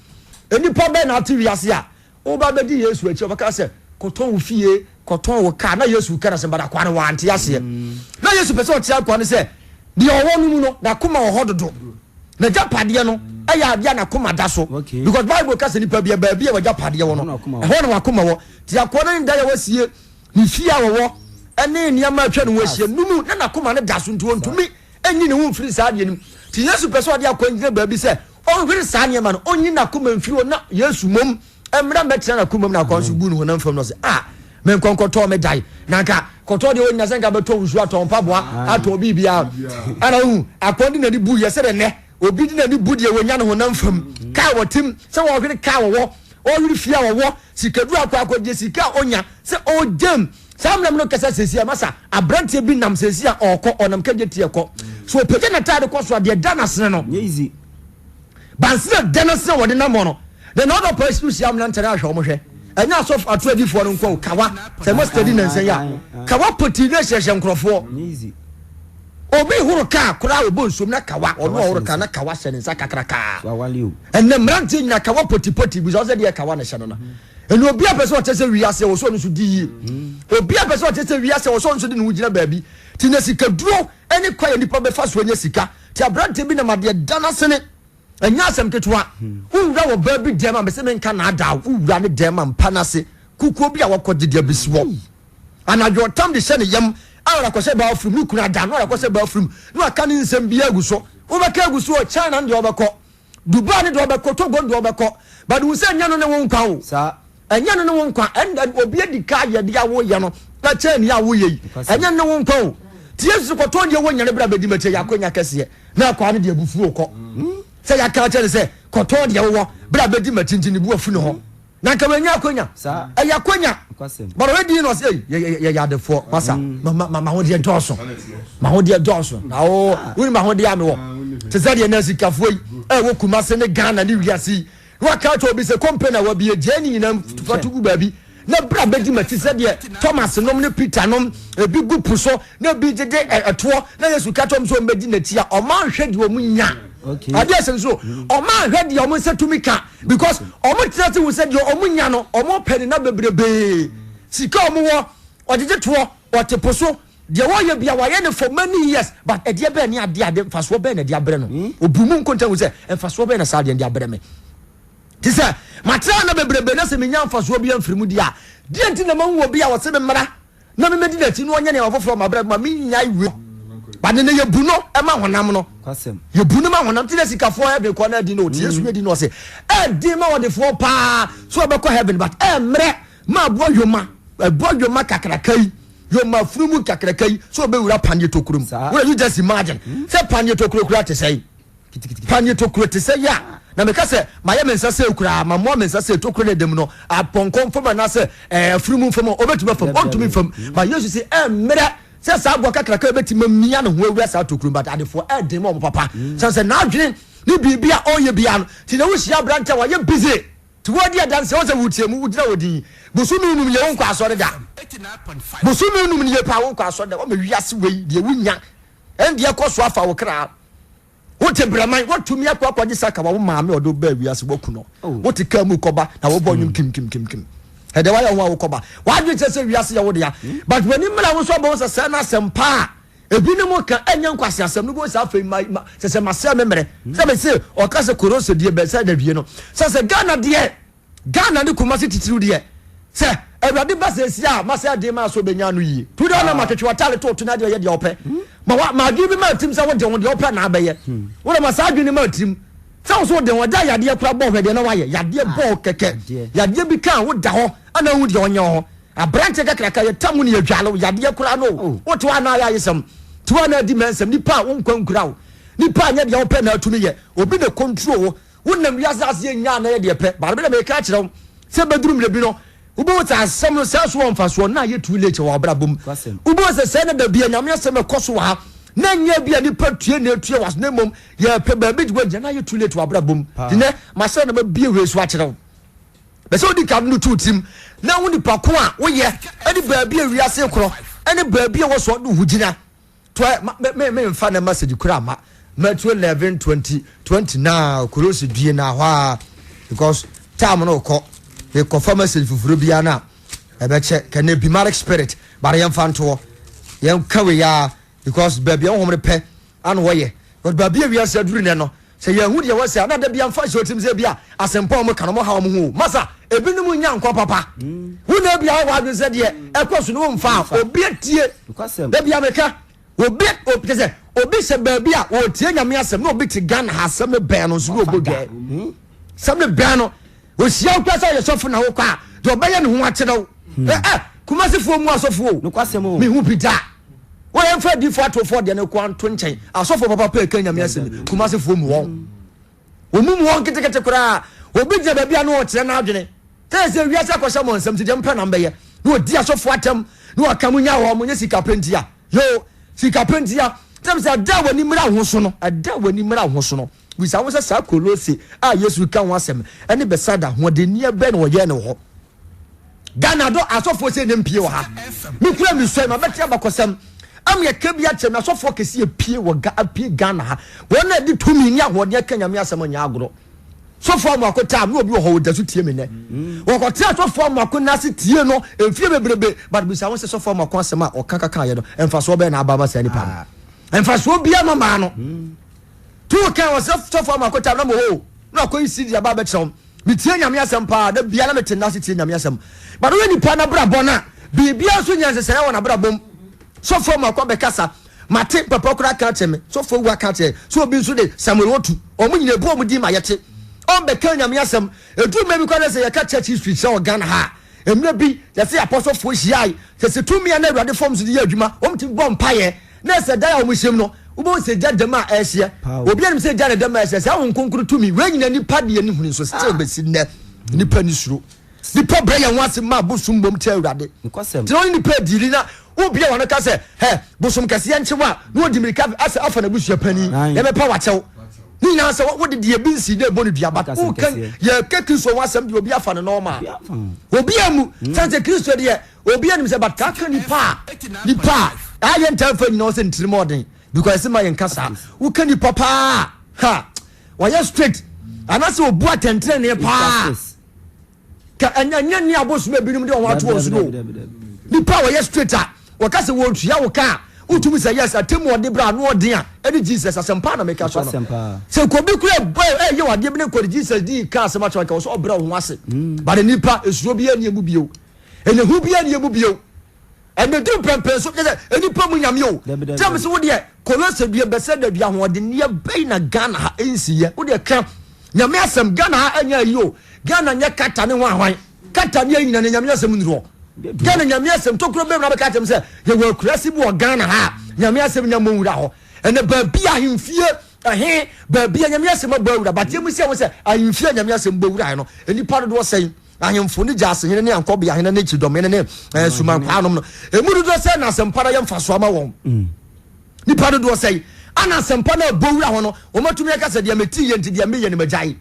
Nnipa bɛn na ate wiase a woba abɛdi Yesu akyi a wɔbɛka sɛ, kɔtɔn wo fie, kɔtɔn wo kaa? Na Yesu reka no asɛm, but akoa no wante aseɛ. Na Yesu pɛ sɛ ɔkyerɛ akoa no sɛ deɛ ɔwɔ no mu no, n'akoma wɔ hɔ dodo. N'agyapadeɛ no yɛ adeɛ a n'akoma da so. Because Bible ka sɛ nipa bia baabi a w'agyapadeɛ wɔ no, ɛhɔ na w'akoma wɔ. Nti akoa no ne dan a wasie Ne fie a ɔwɔ ne nneɛma a atwa ne ho ahyia no mu na n'akoma no da so nti ɔntumi nyi ne ho mfiri saa adeɛ no mu. Nti Yesu pɛ sɛ ɔde akoa gyina baabi sɛ ɔnhwere saa nneɛma no, ɔnyi n'akoma mfiri hɔ na Yesu mmom mmra mmɛtena n'akoma mu na akoa nso bu ne honam fam no sɛ ah menkɔ nkɔtɔɔ me dan na nka kɔtɔɔ deɛ ɔnyina sɛ nka bɛtɔ nsuo atɔ mpaboa atɔ biribiara ɛna wohu akoa de n'ani bu yɛ sɛ dɛ nnɛ obi de n'ani bu deɛ wɔnya ne honam fam kaa wɔtem sɛ wɔhwere kaa wɔwɔ ɔhwere fie a wɔwɔ Sikaduru akɔ akɔgye sika a onya sɛ ɔgyam saa mmerɛ mu no kasa seesei a masa aberanteɛ bi nam seesei a ɔkɔ ɔnam kagye teɛ kɔ so ɔpagya n'ataade kɔ so a deɛ da n'asene no bansene da n'asene a wɔde nam hɔ no na na ɔdɔ paa si hyia mmeranteɛ no ahwɛ wɔn hwɛ ɛnyɛ asɔfo ato adifoɔ no nko kawa sɛ mo steady nansa yi a kawa pɔtii na ɛhyɛhyɛ nkurɔfoɔ obi horo kaa koraa ɔbɔ nsuom na kawa ɔno ɔhoro kaa na kawa hyɛ ne nsa kakrakaa Ɛnnɛ mmeranteɛ nyina kawa potipoti bisa wo sɛ deɛ kawa na ɛhyɛ no no ɛnna obi a pɛ sɛ ɔkyɛ sɛ wiase wɔ sɛ ɔno nso di yie obi a pɛ sɛ ɔkyɛ sɛ wiase wɔ sɛ ɔno nso de ne ho gyina baabi ti na sika duro ɛne kwa yɛ nipa bɛfa so anya sika ti aberanteɛ bi nam adeɛ da n'asene ɛnyɛ asɛm ketewa wowura wɔ baa bi dɛm a mɛsɛ menka naadaa wowura ne dɛm a mpa n'ase kukuo bi a wakɔgye deɛ bɛsi hɔ anadwo ɔtam de hyɛ ne yam a ɔrakɔhyɛ bathroom ne kunu ada no ɔrakɔhyɛ bathroom na waka ne nsɛm bi agu so wobɛka agu so wɔ China no deɛ ɔbɛkɔ Dubai no deɛ ɔbɛkɔ, Togo no deɛ ɔbɛkɔ, but hu sɛ ɛnyɛ no ne wo nkwa o. Ɛnyɛ no ne wo nkwa. Ɛnna obi adi ka yɛ deɛ a woyɛ no na kyɛn nea woyɛ yi. Ɛnyɛ no ne wo nkwa o. Ti Yesu sɛ kɔtɔn deɛ wonya no bra bɛdi m'akyi, ɛyɛ akwanya kɛseɛ. Na akwaa no deɛ abufuo kɔ. Sɛ yɛaka akyerɛ no sɛ kɔtɔn deɛ wowɔ bra bɛdi m'akyi nti ne bu afu ne hɔ. Na nka wanya akwanya. Ɛyɛ akwanya. But ɔyɛ din na ɔsɛ ei yɛyɛ adefoɔ masa ma ho deɛ dɔɔso. Ma ho deɛ dɔɔso. Na o woni ma ho deɛ a mewɔ. Te sɛ deɛ na sikafoɔ yi ɛwɔ Kumase ne Ghana ne wiase yi. Na waka akyerɛ obi sɛ company a wabie gyae ne nyinaa fa to gu baabi. Na bra bɛdi m'akyi sɛdeɛ Thomas nom ne Peter nom ebi gu po so na ebi gyegye ɛtoɔ na Yesu ka kyerɛ wɔn sɛ wɔmmɛdi n'akyi a wɔn anhwɛ deɛ wɔn nya. Adeɛ sɛ nso wɔn anhwɛ deɛ wɔn nsa tumi ka because wɔn tena ase hu sɛ deɛ wɔn nya no wɔn pɛ ne na bebrebee sika wɔn wɔ ɔgyegye toɔ ɔte po so deɛ wɔyɛ bia wɔayɛ no for many years but ɛdeɛ bɛn ne adeɛ ade mfasoɔ bɛn na ɛde abrɛ no obu mu nkonta hu sɛ mfasoɔ bɛn na saa adeɛ de abrɛ me te sɛ matena na bebrebe na sɛ menya mfasoɔ bi amfiri mu deɛ a deɛ nti na mahu obi a wɔse me mmara na memedi n'akyi na ɔnyɛ nneɛma foforɔ ma berɛ ma menyae wei but ne yɛbu no ma honam no yɛbu no ma honam ti na sikafoɔ heaven kɔ no adi no ɔte Yesu adi no ɔse ɛdi ma ɔdefoɔ paa so ɔbɛkɔ heaven but ɛmmerɛ ma aboa yoma aboa yoma kakraka yi yoma funumu kakraka yi so ɔbɛwura paneɛ tokuro mu wona you just imagine sɛ paneɛ tokuro kura te sɛ yi paneɛ tokuro te sɛ yi a. Na meka sɛ, Mayɛ me nsa sei koraa, mamoa me nsa sei, tokuro no a ɛda mu no, apɔnkɔ mfa mu anaasɛ ɛɛ afunumu mfa mu a, ɔbɛtumi afa mu? Ɔntumi mfa mu. But Yesu se, Ɛmmerɛ sɛ saa aboa kakraka yi bɛtumi amia ne ho awura saa tokuro mu, but adefoɔ ɛden ma wɔn papa. Sane sɛ n'adwene ne biribi a ɔreyɛ biara no, nti na wohyia aberante a wayɛ busy, nti woadi adanseɛ, wohu sɛ wotie mu, wogyina hɔ dinn, bosome num nie wonkɔ asɔre da, bosome num nie paa wonkɔ asɔre da, woama wiase wei deɛ wonya, ɛndeɛ kɔ so afa wo kra. Wote brɛman, woatumi akɔ akɔgye saka wa wo maame ɔde wo baa wiase woaku no. Oh. Wote kaa mu kɔba na wobɔ nnwom kim kim kim kim. Ɛdɛ wayɛ ho a wokɔba. W'adwene kyerɛ sɛ wiase yɛ wo dea. Hmm. But w'ani mmra wo so abɛhu sɛ sɛɛ no asɛm paa a ebinom ka ɛnyɛ nkwasi asɛm no bɛhu sɛ afei ma ma sɛ sɛ masɛe me mmerɛ. Hmm. Sɛ mese ɔka sɛ korose deɛ bɛ sɛ dawie no. Sɛ sɛ Ghana deɛ Ghana ne Kumasi titiriw deɛ, sɛ Awurade ba seesie a, masɛ aden maa sɛ ɔbɛnya ano yie. Tu dɛ na matwetwe w'ataade to to na deɛ ɔyɛ deɛ ɔpɛ. Ma wa ma adwene bi ma tirim sɛ wode ho deɛ ɔpɛ na abɛyɛ. Wode ma saa adwene ma tirim sɛ wo so wode ho ɛda yadeɛ kora bɔ hwɛ deɛ na wayɛ. Yadeɛ bɔ kɛkɛ. Yadeɛ bi ka wo da hɔ ana hu deɛ ɔnyɛ hɔ. Aberanteɛ kakraka yɛ tam ne yɛdwale wo yadeɛ kora no. Wote hɔ ana ayɛ ayesɛm. Te hɔ ana adi mɛnsɛm. Nipa a wo nkwa nkura wo. Nipa a nyɛ deɛ wopɛ na atumi yɛ. Obi na control wo. Wonam wiase ase yɛ nyaa na yɛ deɛ pɛ but me na meka akyerɛ wo sɛ bɛduru mmerɛ bi no wobɛhu sɛ asɛm no sɛ so wɔ mfasoɔ na ayɛ too late wɔ abrabɔ mu. Wobɛhu sɛ sɛ na da bi a Nyame asɛm ɛkɔ so wɔ ha na nyɛ bi a nipa tue na ɛtue wɔ aso na mmom yɛpɛ baabi de wagyina na ayɛ too late wɔ abrabɔ mu. Nti nɛ masɛ na mabie wei so akyerɛ wo. Bɛ sɛ wodi kan no to tirim na wo nipa ko a woyɛ ɛne baabi a wiase korɔ ɛne baabi a wɔsɔ de ho gyina. Toa ma me me me nfa na message kura ma Matthew 11 20 20 na kurosi due na hɔ a because time no kɔ mekɔfa message foforɔ biara na ɛbɛkyɛ kɛnɛ bimaric spirit bare yɛmfa ntoɔ yɛnka wei a because baabi a honhom no pɛ ano wɔyɛ but baabi a wiase aduru nɛ no sɛ yɛhu deɛ wɔsɛ a na da bia mfa hyɛ otim sɛ bi a asɛmpa wɔn ka no wɔn ha wɔn ho o masa ebinom nya nkwa papa wo na ebi ayɛ w'adwene sɛ deɛ ɛkɔ so no wɔn mfa a obi atie da bia meka obi obi kyɛ sɛ obi hyɛ baabi a wɔtie Nyame asɛm na obi te Ghana ha asɛm no bɛn no nso na ɔbɔ dwa asɛm no bɛn no ohyia wo kura sɛ ɔyɛ sɔfo na wokɔ a deɛ ɔbɛyɛ ne ho akyerɛ wo ɛ ɛ Kumasifoɔ mu asɔfoɔ o mehu bi da. Wọ́n yẹn fẹ́ diifo atorofoɔ deɛ no kɔ anto nkyɛn. Asɔfoɔ papa pɛ ɛka Nyame asɛm yi, Kumasefoɔ mu wɔn. Wɔn mu wɔn ketekete koraa. Obi gyina baabi a na ɔkyerɛ n'adwene. Sɛ sɛ wiase akɔhyɛ mo nsam nti deɛ mpɛ na mbɛyɛ. Na ɔdi asɔfoɔ atɛm na waka mo nya hɔ mo nyɛ sika pɛ ntia. Yoo, sika pɛ ntia. Sɛ sɛ ɛda a w'ani mmra ho so no, ɛda a w'ani mmra ho so no, bisa ho sɛ saa Kolose a Yesu reka ho asɛm ɛne Bethsaida ahoɔdenneɛ bɛn na wɔyɛɛ no wɔ hɔ. Ghana do asɔfoɔ sɛ ne mpie wɔ ha. Me kura me sɔe ma bɛte abakɔsɛm. Am yɛ ka bi akyerɛ me asɔfoɔ kɛse apue wɔ ga apue Ghana ha. Wɔn na ɛde tumi ne ahoɔden aka Nyame asɛm nyɛ agorɔ. Sɔfoɔ Amoako taa me obi wɔ hɔ ɔda so tie me nɛ. Wɔkɔtena sɔfoɔ Amoako nan ase tie no mfie bebrebe but bisa ho sɛ sɔfoɔ Amoako asɛm a ɔka kakaeɛ no mfasoɔ bɛn na aba ama saa nipa no. Mfasoɔ biara ma maa no. Tu kan wɔ sɛ sɔfoɔ Amoako taa na mo hɔ na akɔyi CD aba abɛkyerɛ wo. Metie Nyame asɛm paa, da biara na mete nna ase tie Nyame asɛm. But wohwɛ nipa n'abrabɔ no a, biribiara nso nyɛ nhyehyɛeɛ wɔ n'abrabɔ mu. Sɔfoɔ mako abɛkasa, mate papa koraa ka akyerɛ me, sɔfoɔ wu aka akyerɛ, sɛ obi nso de Samuel Otu, wɔn nyina ebu wɔn din ma yɛte. Ɔmbɛka Nyame asɛm. Ɛduru mmerɛ bi koraa na sɛ yɛka church history kyerɛ wɔ Ghana ha a, mmerɛ bi yɛse apɔsɔfoɔ hyiae, sɛ sɛ tumi a na Awurade fam so de yɛ adwuma, wɔn tumi bɔ mpaeɛ. Na sɛ dan a wɔhyiam no, wobɛhu sɛ gya dam a ɛrehyeɛ. Obiara nim sɛ gya na dam a ɛrehyeɛ. Saa Honhom Kronkron tumi wei nyina nipa deɛ ne huni nso still bɛsi nnɛ nipa ni suro. Nipa brɛ yɛn ho ase ma bosom mmom kyɛ Awurade. Nti na ɔne nipa adili na wobia wɔn ka sɛ hɛ bosom kɛseɛ nkyew a na ɔdi mirika asɛ afa n'abusua panin yɛbɛpa wakyɛw. Ne nyinaa sɛ wode deɛ bi nsi dɛ bɔ no dua but woka yɛka Kristo ho asɛm deɛ obi afa no normal. Obi amu sɛ sɛ Kristo deɛ Obi anim sɛ but ka ka nipa a nipa a ayɛ ntaa nfa nyina ɔsɛ ntirim ɔden because ɛsɛ ma yɛn ka saa woka nipa paa ha wɔyɛ straight anaasɛ obu atɛntɛnee paa ka ɛnyɛ nyɛ ne abosom ebinom de wɔn ato wɔn so no nipa a wɔyɛ straight a wɔka sɛ wɔtua wo ka a wotumi sɛ yes atemu ɔde bra ano ɔden a ɛne Jesus asɛmpa na meka kyerɛ no sɛ nkobi kura ɛyɛ wadeɛ bi ne nkɔde Jesus di ka asɛm akyerɛ nka wɔ sɛ ɔbrɛ wo ho ase but nipa esuro bi ɛni emu bio. Ɛnyɛ hu biara ni emu bio. Ɛmɛdu mpɛmpɛn so kyɛ sɛ nnipa mu nyame o. Kyɛ me sɛ wo deɛ Kolose dua Bethesda dua ahoɔdenneɛ bɛyi na Ghana ha ɛnsiyɛ. Wo deɛ ka nyame asɛm Ghana ha ɛnyɛ ayi o. Ghana nyɛ kata ne ho ahwan. Kata ne ayi nyina ne nyame asɛm nnuru hɔ. Ghana nyame asɛm tokuro bɛm na bɛka kyɛm sɛ yɛwɔ akurase bi wɔ Ghana ha a nyame asɛm nya mmɔ nwura hɔ. Ɛnɛ baabi ahemfie. Ɛhe baabi a Nyame asɛm abɔ awura? But yɛmu sɛ ho sɛ ahemfie a Nyame asɛm bɔ wuraeɛ no, nnipa dodoɔ sɛn? Ahemfo ne gyaasehene ne ankɔbeahene ne kyidɔmhene ne eh, sumankwaanom no, ɛmu dodoɔ sɛn na asɛmpa no yɛ mfasoɔ ama wɔn? Mm. Nipa dodoɔ sɛn ana asɛmpa no abɔ wura hɔ no, wɔmatumi aka sɛ deɛ metii yɛ nti deɛ meyɛ no magyae?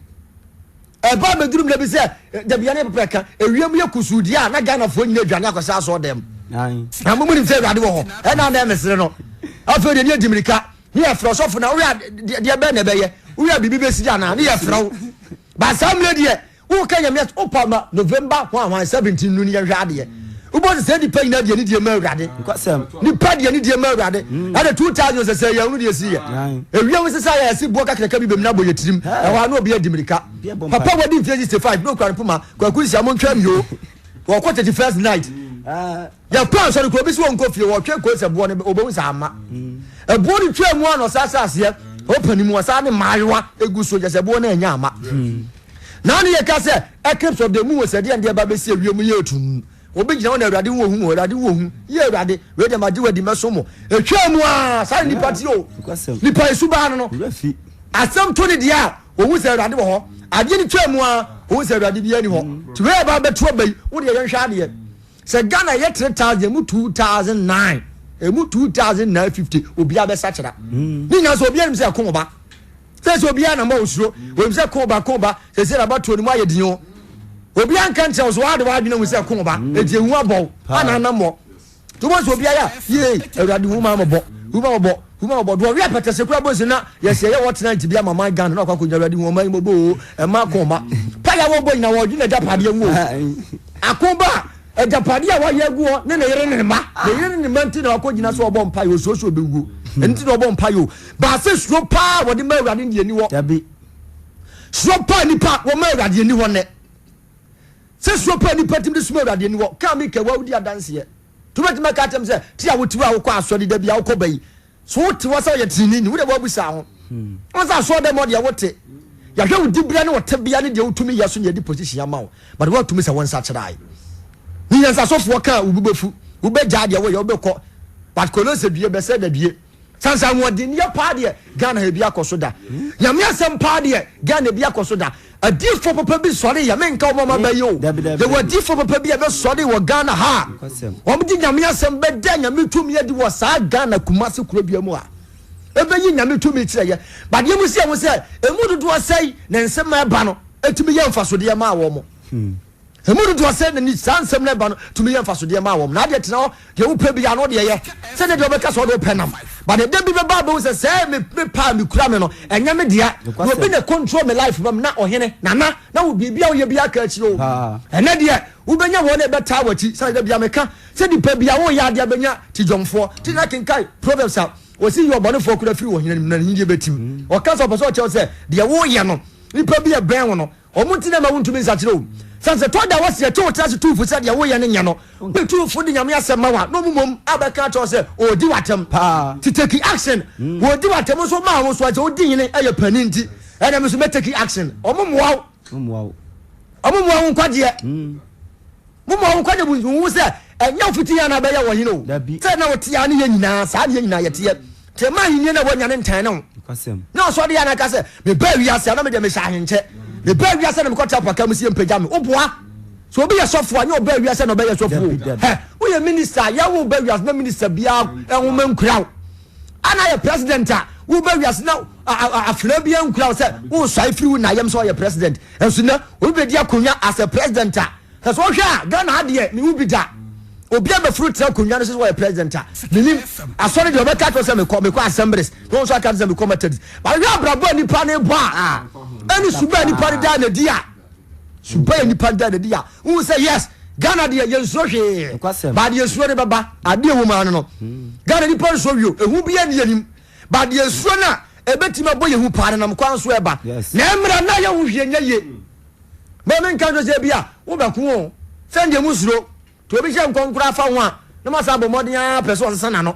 Ɛba bɛduru mmerɛ bi sɛ dabia ne pɛpɛ ka ewiem yɛ kusuu deɛ a na Ghanafoɔ nyina adwane akɔhyɛ asɔɔ dɛm. Na mo nim sɛ Awurade wɔ hɔ ɛna na ɛmesere no. Afei deɛ ne yɛdi mirika ne yɛfrɛ ɔsɔfo na woyɛ deɛ bɛn na ɛbɛyɛ woyɛ biribi bɛsi anaa ne yɛfrɛ wo. Ba saa mmerɛ deɛ woka Nyame asɛm wopa ma November hwan hwan 17 no ne yɛnhwɛ adeɛ. Wobɔ sɛ sɛ nipa nyina deɛ ne deɛ ma Awurade. Nipa deɛ ne deɛ ma Awurade. Ɛde 2000 sɛ sɛ yɛn no deɛ si yɛ. Ewia mu sesa yɛ ɛsi boɔ kakraka bi bɛm na bɔ yɛ tirim. Ɛhɔ ano obi adi mirika. Papa wadi mfie 65 na okura ne poma. Kwaku nsia mo ntwam yoo. Wɔkɔ 31st night. Yɛkɔ asɔre kuro bi si wɔn nkɔ fie wɔtwe kɔ sɛ boɔ no obɛhu sɛ ama. Ɛboɔ no twaa mu a na ɔsa hyɛ aseɛ. Ɔpɛ mu ɔsa ne mmaayewa egu so kyɛ sɛ boɔ no ɛnyɛ ama. Na ne yɛ ka sɛ eclipse of the moon wɔ sɛ deɛ ndeɛ ba bɛsi ewia mu yɛ etum. Obi gyina hɔ na Awurade wo hu, Awurade wo hu, yie Awurade, wei deɛ magye wadi mɛsom mo. Etwaa mu aa, saa na nipa te o. Nipa esu baa no no. Asɛm to ne deɛ a, ohu sɛ Awurade wɔ hɔ. Adeɛ no twaa mu aa, ohu sɛ Awurade biara ni hɔ. Ti wei a ɛba abɛto aba yi, wo deɛ yɛnhwɛ adeɛ. Sɛ Ghana yɛ 3000, emu 2009, emu 2950, obiara bɛsakyera. Ne nyinaa sɛ obiara nim sɛ ɛko ba. Sɛ sɛ obiara na ma osuro, onim sɛ ko ba ko ba, sɛ sɛ abatoɔ no mu ayɛ den o. Obiara nka nkyerɛ wo so wade w'adwene hu sɛ ko ba, eti ehu abɔ wo, ana anam wɔ. To bɔ sɛ obiara a, yee, awurade hu ma mɔbɔ, hu ma mɔbɔ, hu ma mɔbɔ. Do ɔwe apɛtɛsɛ kura bɔ nsi na yɛsɛ yɛ wɔtena nti bi ama man Ghana na ɔkɔ akɔnya awurade hu ɔman yi mɔbɔ o, ɛma ko ma. Pa yɛ wɔbɔ nyina wɔdwene agyapadeɛ ho o. Ako ba Agyapadeɛ a wayɛ agu hɔ ne ne yere ne ne mma. Ne yere ne ne mma nti na wakɔgyina sɛ ɔbɔ mpaeɛ, ɔsuro sɛ ɔbɛwuo. Ɛno nti na ɔbɔ mpaeɛ o. Baasɛ suro paa a wɔde ma Awurade no deɛ ɛni hɔ. Dabi. Suro paa nipa wɔma Awurade ɛni hɔ nnɛ. Sɛ suro paa nipa tumi de soma Awurade ɛni hɔ. Kaa mi kɛ wawudi adanseɛ. To bɛtumi aka akyɛm sɛ ti a wote hɔ a wokɔ asɔre da bi a wokɔ ba yi. So wote hɔ sɛ ɔyɛ trenee ni? Wo deɛ woabusa ho. Wɔn sɛ asɔre dɛm hɔ deɛ wote. Yɛhwɛ wo dibea ne wo tebea ne deɛ wotumi yɛ so na yɛde position ama wo. But woatumi sɛ wo nsa kyerɛ ae. Ne nyansasofoɔ ka a wo bo bɛfu. Wobɛgyaa deɛ woyɛ wobɛkɔ. But Kolose due Bethesda due. Sansa ahoɔdenneɛ paa deɛ Ghana ha ebi akɔ so da. Nyame asɛm paa deɛ Ghana ebi akɔ so da. Adiifoɔ papa bi sɔre yɛ menka wɔn aba yi o. Yɛwɔ adiifoɔ papa bi a bɛsɔre wɔ Ghana ha a wɔn de Nyame asɛm bɛda Nyame tumi adi wɔ saa Ghana Kumasi kuro dua mu a ɛbɛyi Nyame tumi kyerɛ yɛ. But yɛn mu si ɛho sɛ emu dodoɔ sɛe na nsɛm a ɛba no ɛtumi yɛ mfasodeɛ maa wɔn. Emu dodoɔ sɛ na ni saa nsɛm no ɛba no tumi yɛ mfasodeɛ maa wɔn. Na adeɛ tena hɔ deɛ wopɛ biara no deɛ yɛ sɛdeɛ deɛ wɔbɛka sɛ ɔde wopɛ nam. But ɛda bi bɛba abɛhu sɛ sɛ me me paa me kura me no ɛnyɛ me dea. Na obi na control me life ma me na ɔhene nana na wo biribi a woyɛ bi aka akyire o. Ɛnɛ deɛ wobɛnya wɔn a ɛbɛtaa w'akyi sɛ da bia meka sɛ nipa bi a woyɛ adeɛ bɛnya tidwɔmfoɔ ti na kenkan Proverbs a wɔsi yi ɔbɔnefoɔ kura firi wɔ hene no na ne yie bɛtim. Ɔka sɛ ɔpɛ sɛ ɔkyerɛ sɛ deɛ woyɛ no nipa bi ɛbɛn wo no Wɔn nti na ɛma wontumi nsakyera o. Sane sɛ tɔ da a wɔse yɛte wo tena ase tu fo sɛ deɛ woyɛ no nyɛ no, wode tu fo de Nyame asɛm ma wo a, na wɔn mmom abɛka akyerɛ wo sɛ wɔredi w'atɛm. Nti take action. Wɔredi w'atɛm nso maa wo so a, sɛ wodi hene yɛ panin nti, ɛnna me nso mɛ take action. Wɔn mmoa wo. Wɔn mmoa wo nkwagyeɛ. Momma wo nkwagye mu nhu sɛ ɛnyɛ wo fiti yɛ na bɛyɛ wɔ hene o. Sɛ na wote a ne yɛ nyinaa, saa ne yɛ nyinaa yɛteɛ. Nti ɛma ahennie na woanya ne ntan ne ho. Na ɔsɔre yɛ anaka sɛ, mebaa wiase a na medeɛ mehyɛ ahenkyɛ. Mebaa wiase na mekɔtra paka mu sɛ yɛmpagya me. Woboa. Sɛ obi yɛ sɔfo a, nyɛ ɔbaa wiase na ɔbɛyɛ sɔfo o. Hɛ, woyɛ minister a, yɛwo ba wiase na minister biara nwoma nkura wo. Ana yɛ president a, woba wiase na afena biara nkura wo sɛ wosɔre firi wo na yam sɛ ɔyɛ president. Nso na obi bɛdi akonnwa as a president a, Sɛ sɛ wohwɛ a Ghana ha deɛ mehu bi da. Obi abɛforo tena akonnwa no so sɛ ɔyɛ president a, menim. Asɔre deɛ ɔbɛka kyerɛ sɛ mekɔ mekɔ Assemblies na wɔn nso aka kyerɛ sɛ mekɔ Methodist. But hwɛ abrabɔ a nipa no bɔ a, ɛne suba a nipa no da n'adi a, suba a nipa no da n'adi a, wohu sɛ yes, Ghana deɛ yɛnsuro hwee. But deɛ suro no bɛba, adeɛ wɔ mu ano no. Ghana nipa nsuro hwee o, ehu bi ani anim. But deɛ suro no a ɛbɛtumi abɔ yɛn hu paa no nam kwan so ɛba. Na ɛmmra na yɛho hwee nyɛ yie. Ma menka nkyerɛ sɛ ebia wobɛko o, sɛndeɛ mo suro, nti obi hyɛ nkɔm koraa fa ho a, na moasan abɔ mmɔden ara pɛ sɛ ɔsesa n'ano,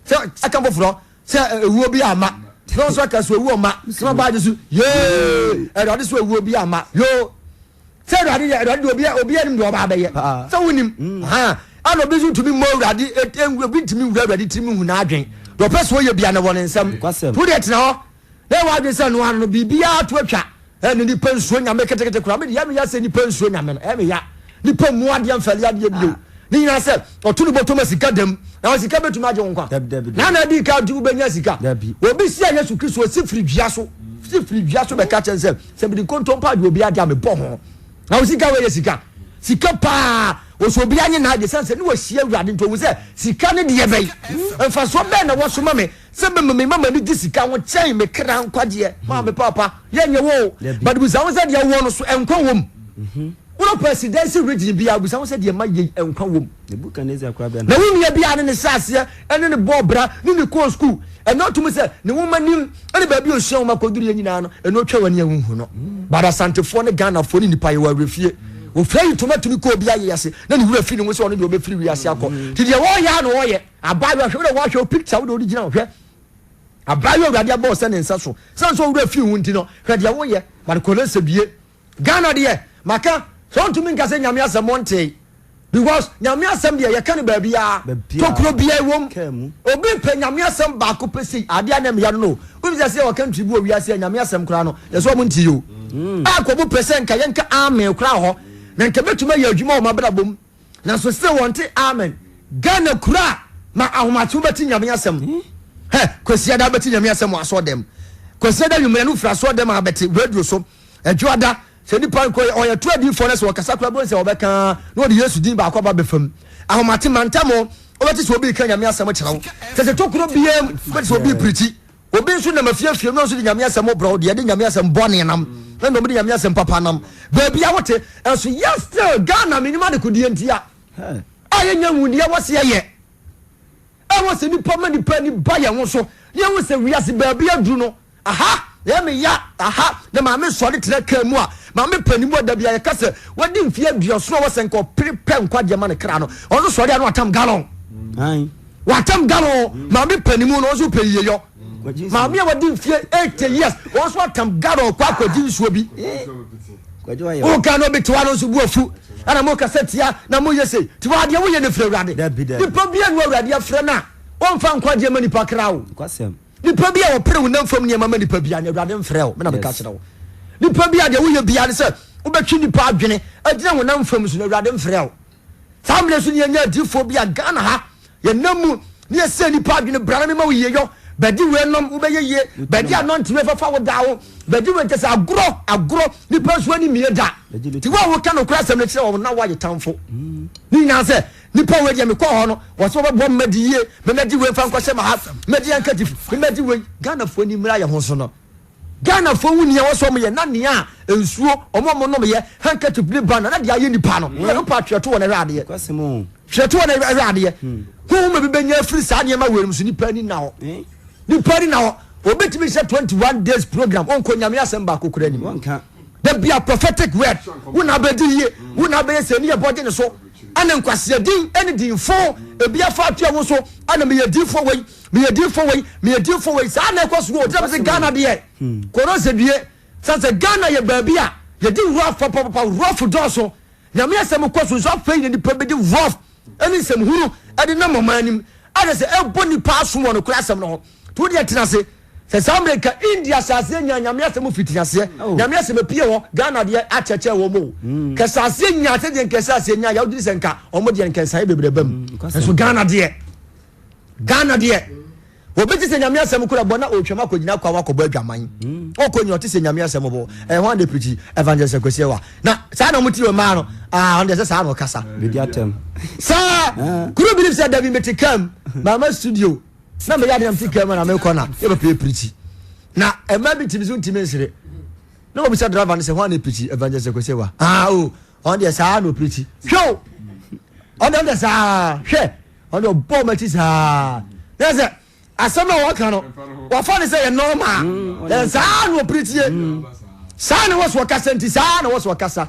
sɛ aka foforɔ sɛ ewuo bi amma, na ɔnso aka so ewuo mma, na waba agye so yee, Awurade so ewuo bi amma, yoo, sɛ Awurade deɛ, Awurade deɛ obi obi anim deɛ ɔba abɛyɛ, sɛ wonim, ha, ɛna obi nso ntumi mmɔ Awurade, obi ntumi nwura Awurade tirim nhu n'adwen, deɛ ɔpɛ sɛ ɔyɛ bia no wɔ ne nsam, to deɛ tena hɔ. Na ɛwɔ adwene sɛ ɛno ano no biribiara to atwa. Ɛne nipa nsuo nyame ketekete koraa. Mede yɛ meya sɛ nipa nsuo nyame no. Ɛyɛ meya. Nipa mmu adeɛ mfɛle adeɛ bio. Ah. Ne nyinaa sɛ ɔto ne bɔtɔm sika dam. Na sika bɛtumi agye wo nkwa. Na na adi ka nti wobɛnya sika. Obi si a Yesu Kristo si firi dua so. Si firi dua so bɛka kyɛn sɛ sɛ mede nkontompo agye obi adeɛ a mebɔ ho. Na wo sika wei yɛ sika. Sika paa. Wɔsɛ obi anye n'adeɛ sɛn sɛ ne wɔahyia Awurade nti ɔhu sɛ sika ne deɛ bɛyi. Mfasoɔ bɛn na wɔso ma me sɛ mema me mama ani gye sika ho kyɛn me kra nkwagyeɛ. Maame papa yɛnyɛ wo o but busa ho sɛ deɛ wowɔ no so nkwa wom. Wowɔ presidency region biara busa ho sɛ deɛ ma yei nkwa wom. Na wo nua biara ne ne hyɛ aseɛ ɛne ne bɔɔ bra ne ne kɔɔ school ɛna ɔtumi sɛ ne nwoma nim ɛne baabi osua nwoma kɔduru yɛ nyinaa no ɛna ɔtwa w'ani a wonhu no. But Asantefoɔ ne Ghanafoɔ ne nipa yɛwɔ awerɛfie. Wɔfira yi ntoma tumi kɔ obi ayɛ ase na ne wura fi ne ho sɛ ɔno deɛ ɔbɛfiri wiase akɔ. Nti deɛ wɔyɛ a na wɔyɛ. Abaayewa, hwɛ wo na woahwɛ wo picture wo de wode gyina hɔ hwɛ. Abaayewa Awurade abɔ wo sɛ ne nsa so. Sɛ nso owura fii ho nti no, hwɛ deɛ woyɛ. But Kolese bie. Ghana deɛ, maka, sɛ wontumi nka sɛ Nyame asɛm wontee. Because Nyame asɛm deɛ yɛka no baabiara. Tokuro biara ɛwom. Obi pɛ Nyame asɛm baako pɛ sei, adeɛ a na ɛmeya no no. Wonim sɛ sɛ yɛwɔ country bi wɔ wiase a Nyame asɛm koraa no, yɛsɛ ɔmo nte o. A nka ɔmo pɛ sɛ nka yɛnka amen koraa wɔ hɔ. Na nka ɛbɛtumi ayɛ adwuma wɔ ɔmo abrabɔ mu. Nanso still wɔnte amen. Ghana kuro a ma ahomakye wobɛte Nyame asɛm. Hɛ, Kwasiada wobɛte Nyame asɛm wɔ asɔɔdɛm. Kwasiada nwummerɛ no wofiri asɔɔdɛm a bɛte radio so. Adwoada, sɛ nipa nkɔ ɔyɛ to adiifoɔ no sɛ ɔkasa koraa bɛhu sɛ ɔbɛka na ɔde Yesu din baako aba bɛfam. Ahomakye mantam wobɛte sɛ obi reka Nyame asɛm kyerɛ wo. Kyɛ sɛ tokuro biara mu wobɛte sɛ obi repirikyi. Obi nso nam afiafie no nso de Nyame asɛm brɛ wo, deɛ ɛde Nyame asɛm bɔne nam, ɛna ɔmo de Nyame asɛm papa nam. Baabi a wote, ɛnso yɛ still Ghana menim adekodeɛ ntia a yɛnya nhu deɛ ɛwɔ sɛ yɛyɛ. Ɛwɔ sɛ nipa ma nipa ani ba yɛn ho so, na yɛhu sɛ wiase baabi aduru no, aha na ɛyɛ me ya, aha na maame sɔre tena kaa mu a, maame panin mu a da bi a yɛka sɛ wadi mfeɛ aduɔson a ɛwɔ sɛ nka ɔpere pɛ nkwagyeɛ ma ne kra no, ɔno sɔre a na watam gallon. Watam gallon maame panin mu no nso pɛ yiyeyɔ. Maame a wadi mfie 80 years wɔn nso atam gallon kɔ akɔgye nsuo bi. Woka no bi tewa no nso bu afu ɛna mo kasa tia na mo yɛ sei tiwa adeɛ woyɛ no firi awurade. Nipa bi anu awurade afrɛ no a wɔmfa nkwagyeɛ ma nipa kra o. Nipa bi a wɔpere wo nam fam nneɛma ma nipa bia no awurade mfrɛ wo me na meka kyerɛ wo. Nipa bi a deɛ woyɛ bia ne sɛ wobɛtwe nipa adwene agyina honam fam so no awurade mfrɛ wo. Saa mmerɛ so ne yɛnya adiifoɔ bi a Ghana ha yɛnam mu ne yɛsɛ nipa adwene bra na mema wo yie yɔ bɛgye wei nom wobɛyɛ yie bɛgye anɔnte wei fafa wo daa ho bɛgye wei nkyɛ sɛ agorɔ agorɔ nipa nso ani mmie da nti wo a woka nokorɛ asɛm no kyerɛ wɔn na woayɛ tamfo ne nyinaa sɛ nipa wei deɛ mekɔɔ hɔ no wɔsɛ wɔbɛboa me madi yie memɛgye wei mfa nkɔhyɛ ma ha mɛgye handkerchief memɛgye wei Ghanafoɔ ani mmra yɛ ho so no Ghanafoɔ hu nea wɔsɛ wɔn yɛ na nea nsuo wɔn a wɔn nom yɛ handkerchief ne banner na deɛ ayɛ nipa no mm. wopɛ atwerɛto wɔn ɛhwɛ adeɛ twerɛto wɔn ɛhwɛ adeɛ hmm. honhom bi bɛnya afiri saa nneɛma wei mu so nipa ani na hɔ eh? nipa ani na hɔ obetumi hyɛ 21 days program ɔnkɔ nyame asɛm baako kura anim da bia prophetic word wo na abɛdi yie wo na abɛyɛ sɛ ni yɛ bɔgye ne so ɛne nkwaseɛ din ɛne dinfo ebi afa atua wo so ɛna meyɛ dinfo wei Meyɛ diifo wei, meyɛ diifo wei, saa na ɛkɔ so o. Gyina sɛ Ghana deɛ, koro sɛ due. Sɛ sɛ Ghana yɛ baabi a yɛdi rough papapapa, rough dɔɔso. Nyame asɛm kɔ so nso afei na nipa bɛdi rough ɛne nsɛm hunu ɛde nam ɔman anim. Ayɛ sɛ ɛbɔ nipa aso wɔ nokorɛ asɛm no ho. Nti wo deɛ tena ase. Sɛ saa mmerɛ nka India ahyɛaseɛ nyaa Nyame asɛm fiti aseɛ. Oh. Nyame asɛm apue hɔ, Ghana deɛ akyɛkyɛ wɔn o. Mm. Kɛsɛ aseɛ nyaa sɛdeɛ nkɛsɛ aseɛ nyaa, yɛwodwene sɛ nka wɔn deɛ nkɛnsaeɛ bebree ba mu. Mm, Nso Ghana deɛ. Ghana deɛ obi te sɛ nyame asɛm kura bɔ na ɔretwam akɔgyina kwa wakɔbɔ adwaman hmm. ɔkɔ nyina ɔte sɛ nyame asɛm bɔ ɛho eh, ade pirikyi evangelist Akwasi Awa na saa na ɔmo ti wɔ mmaa no ah ɔno deɛ sɛ saa na ɔkasa saa ah. kuro believe sɛ dabi mete kam mama studio na meyɛ ade na mete kam na mekɔ na yɛ papa yɛ pirikyi na ɛma bi timi so ntimi nsere na wɔbisa driver no sɛ ho ade pirikyi evangelist Akwasi Awa ah o ɔno deɛ saa na ɔpirikyi hwɛ o ɔno deɛ saa hwɛ Ɔno ɔbɔ wɔn akyi saa. Na sɛ asɛm a wɔka no wɔfa no sɛ yɛ normal. Mm, yɛ saa na ɔpiritie. Mm. Saa na wɔso ɔkasa nti saa na wɔso ɔkasa.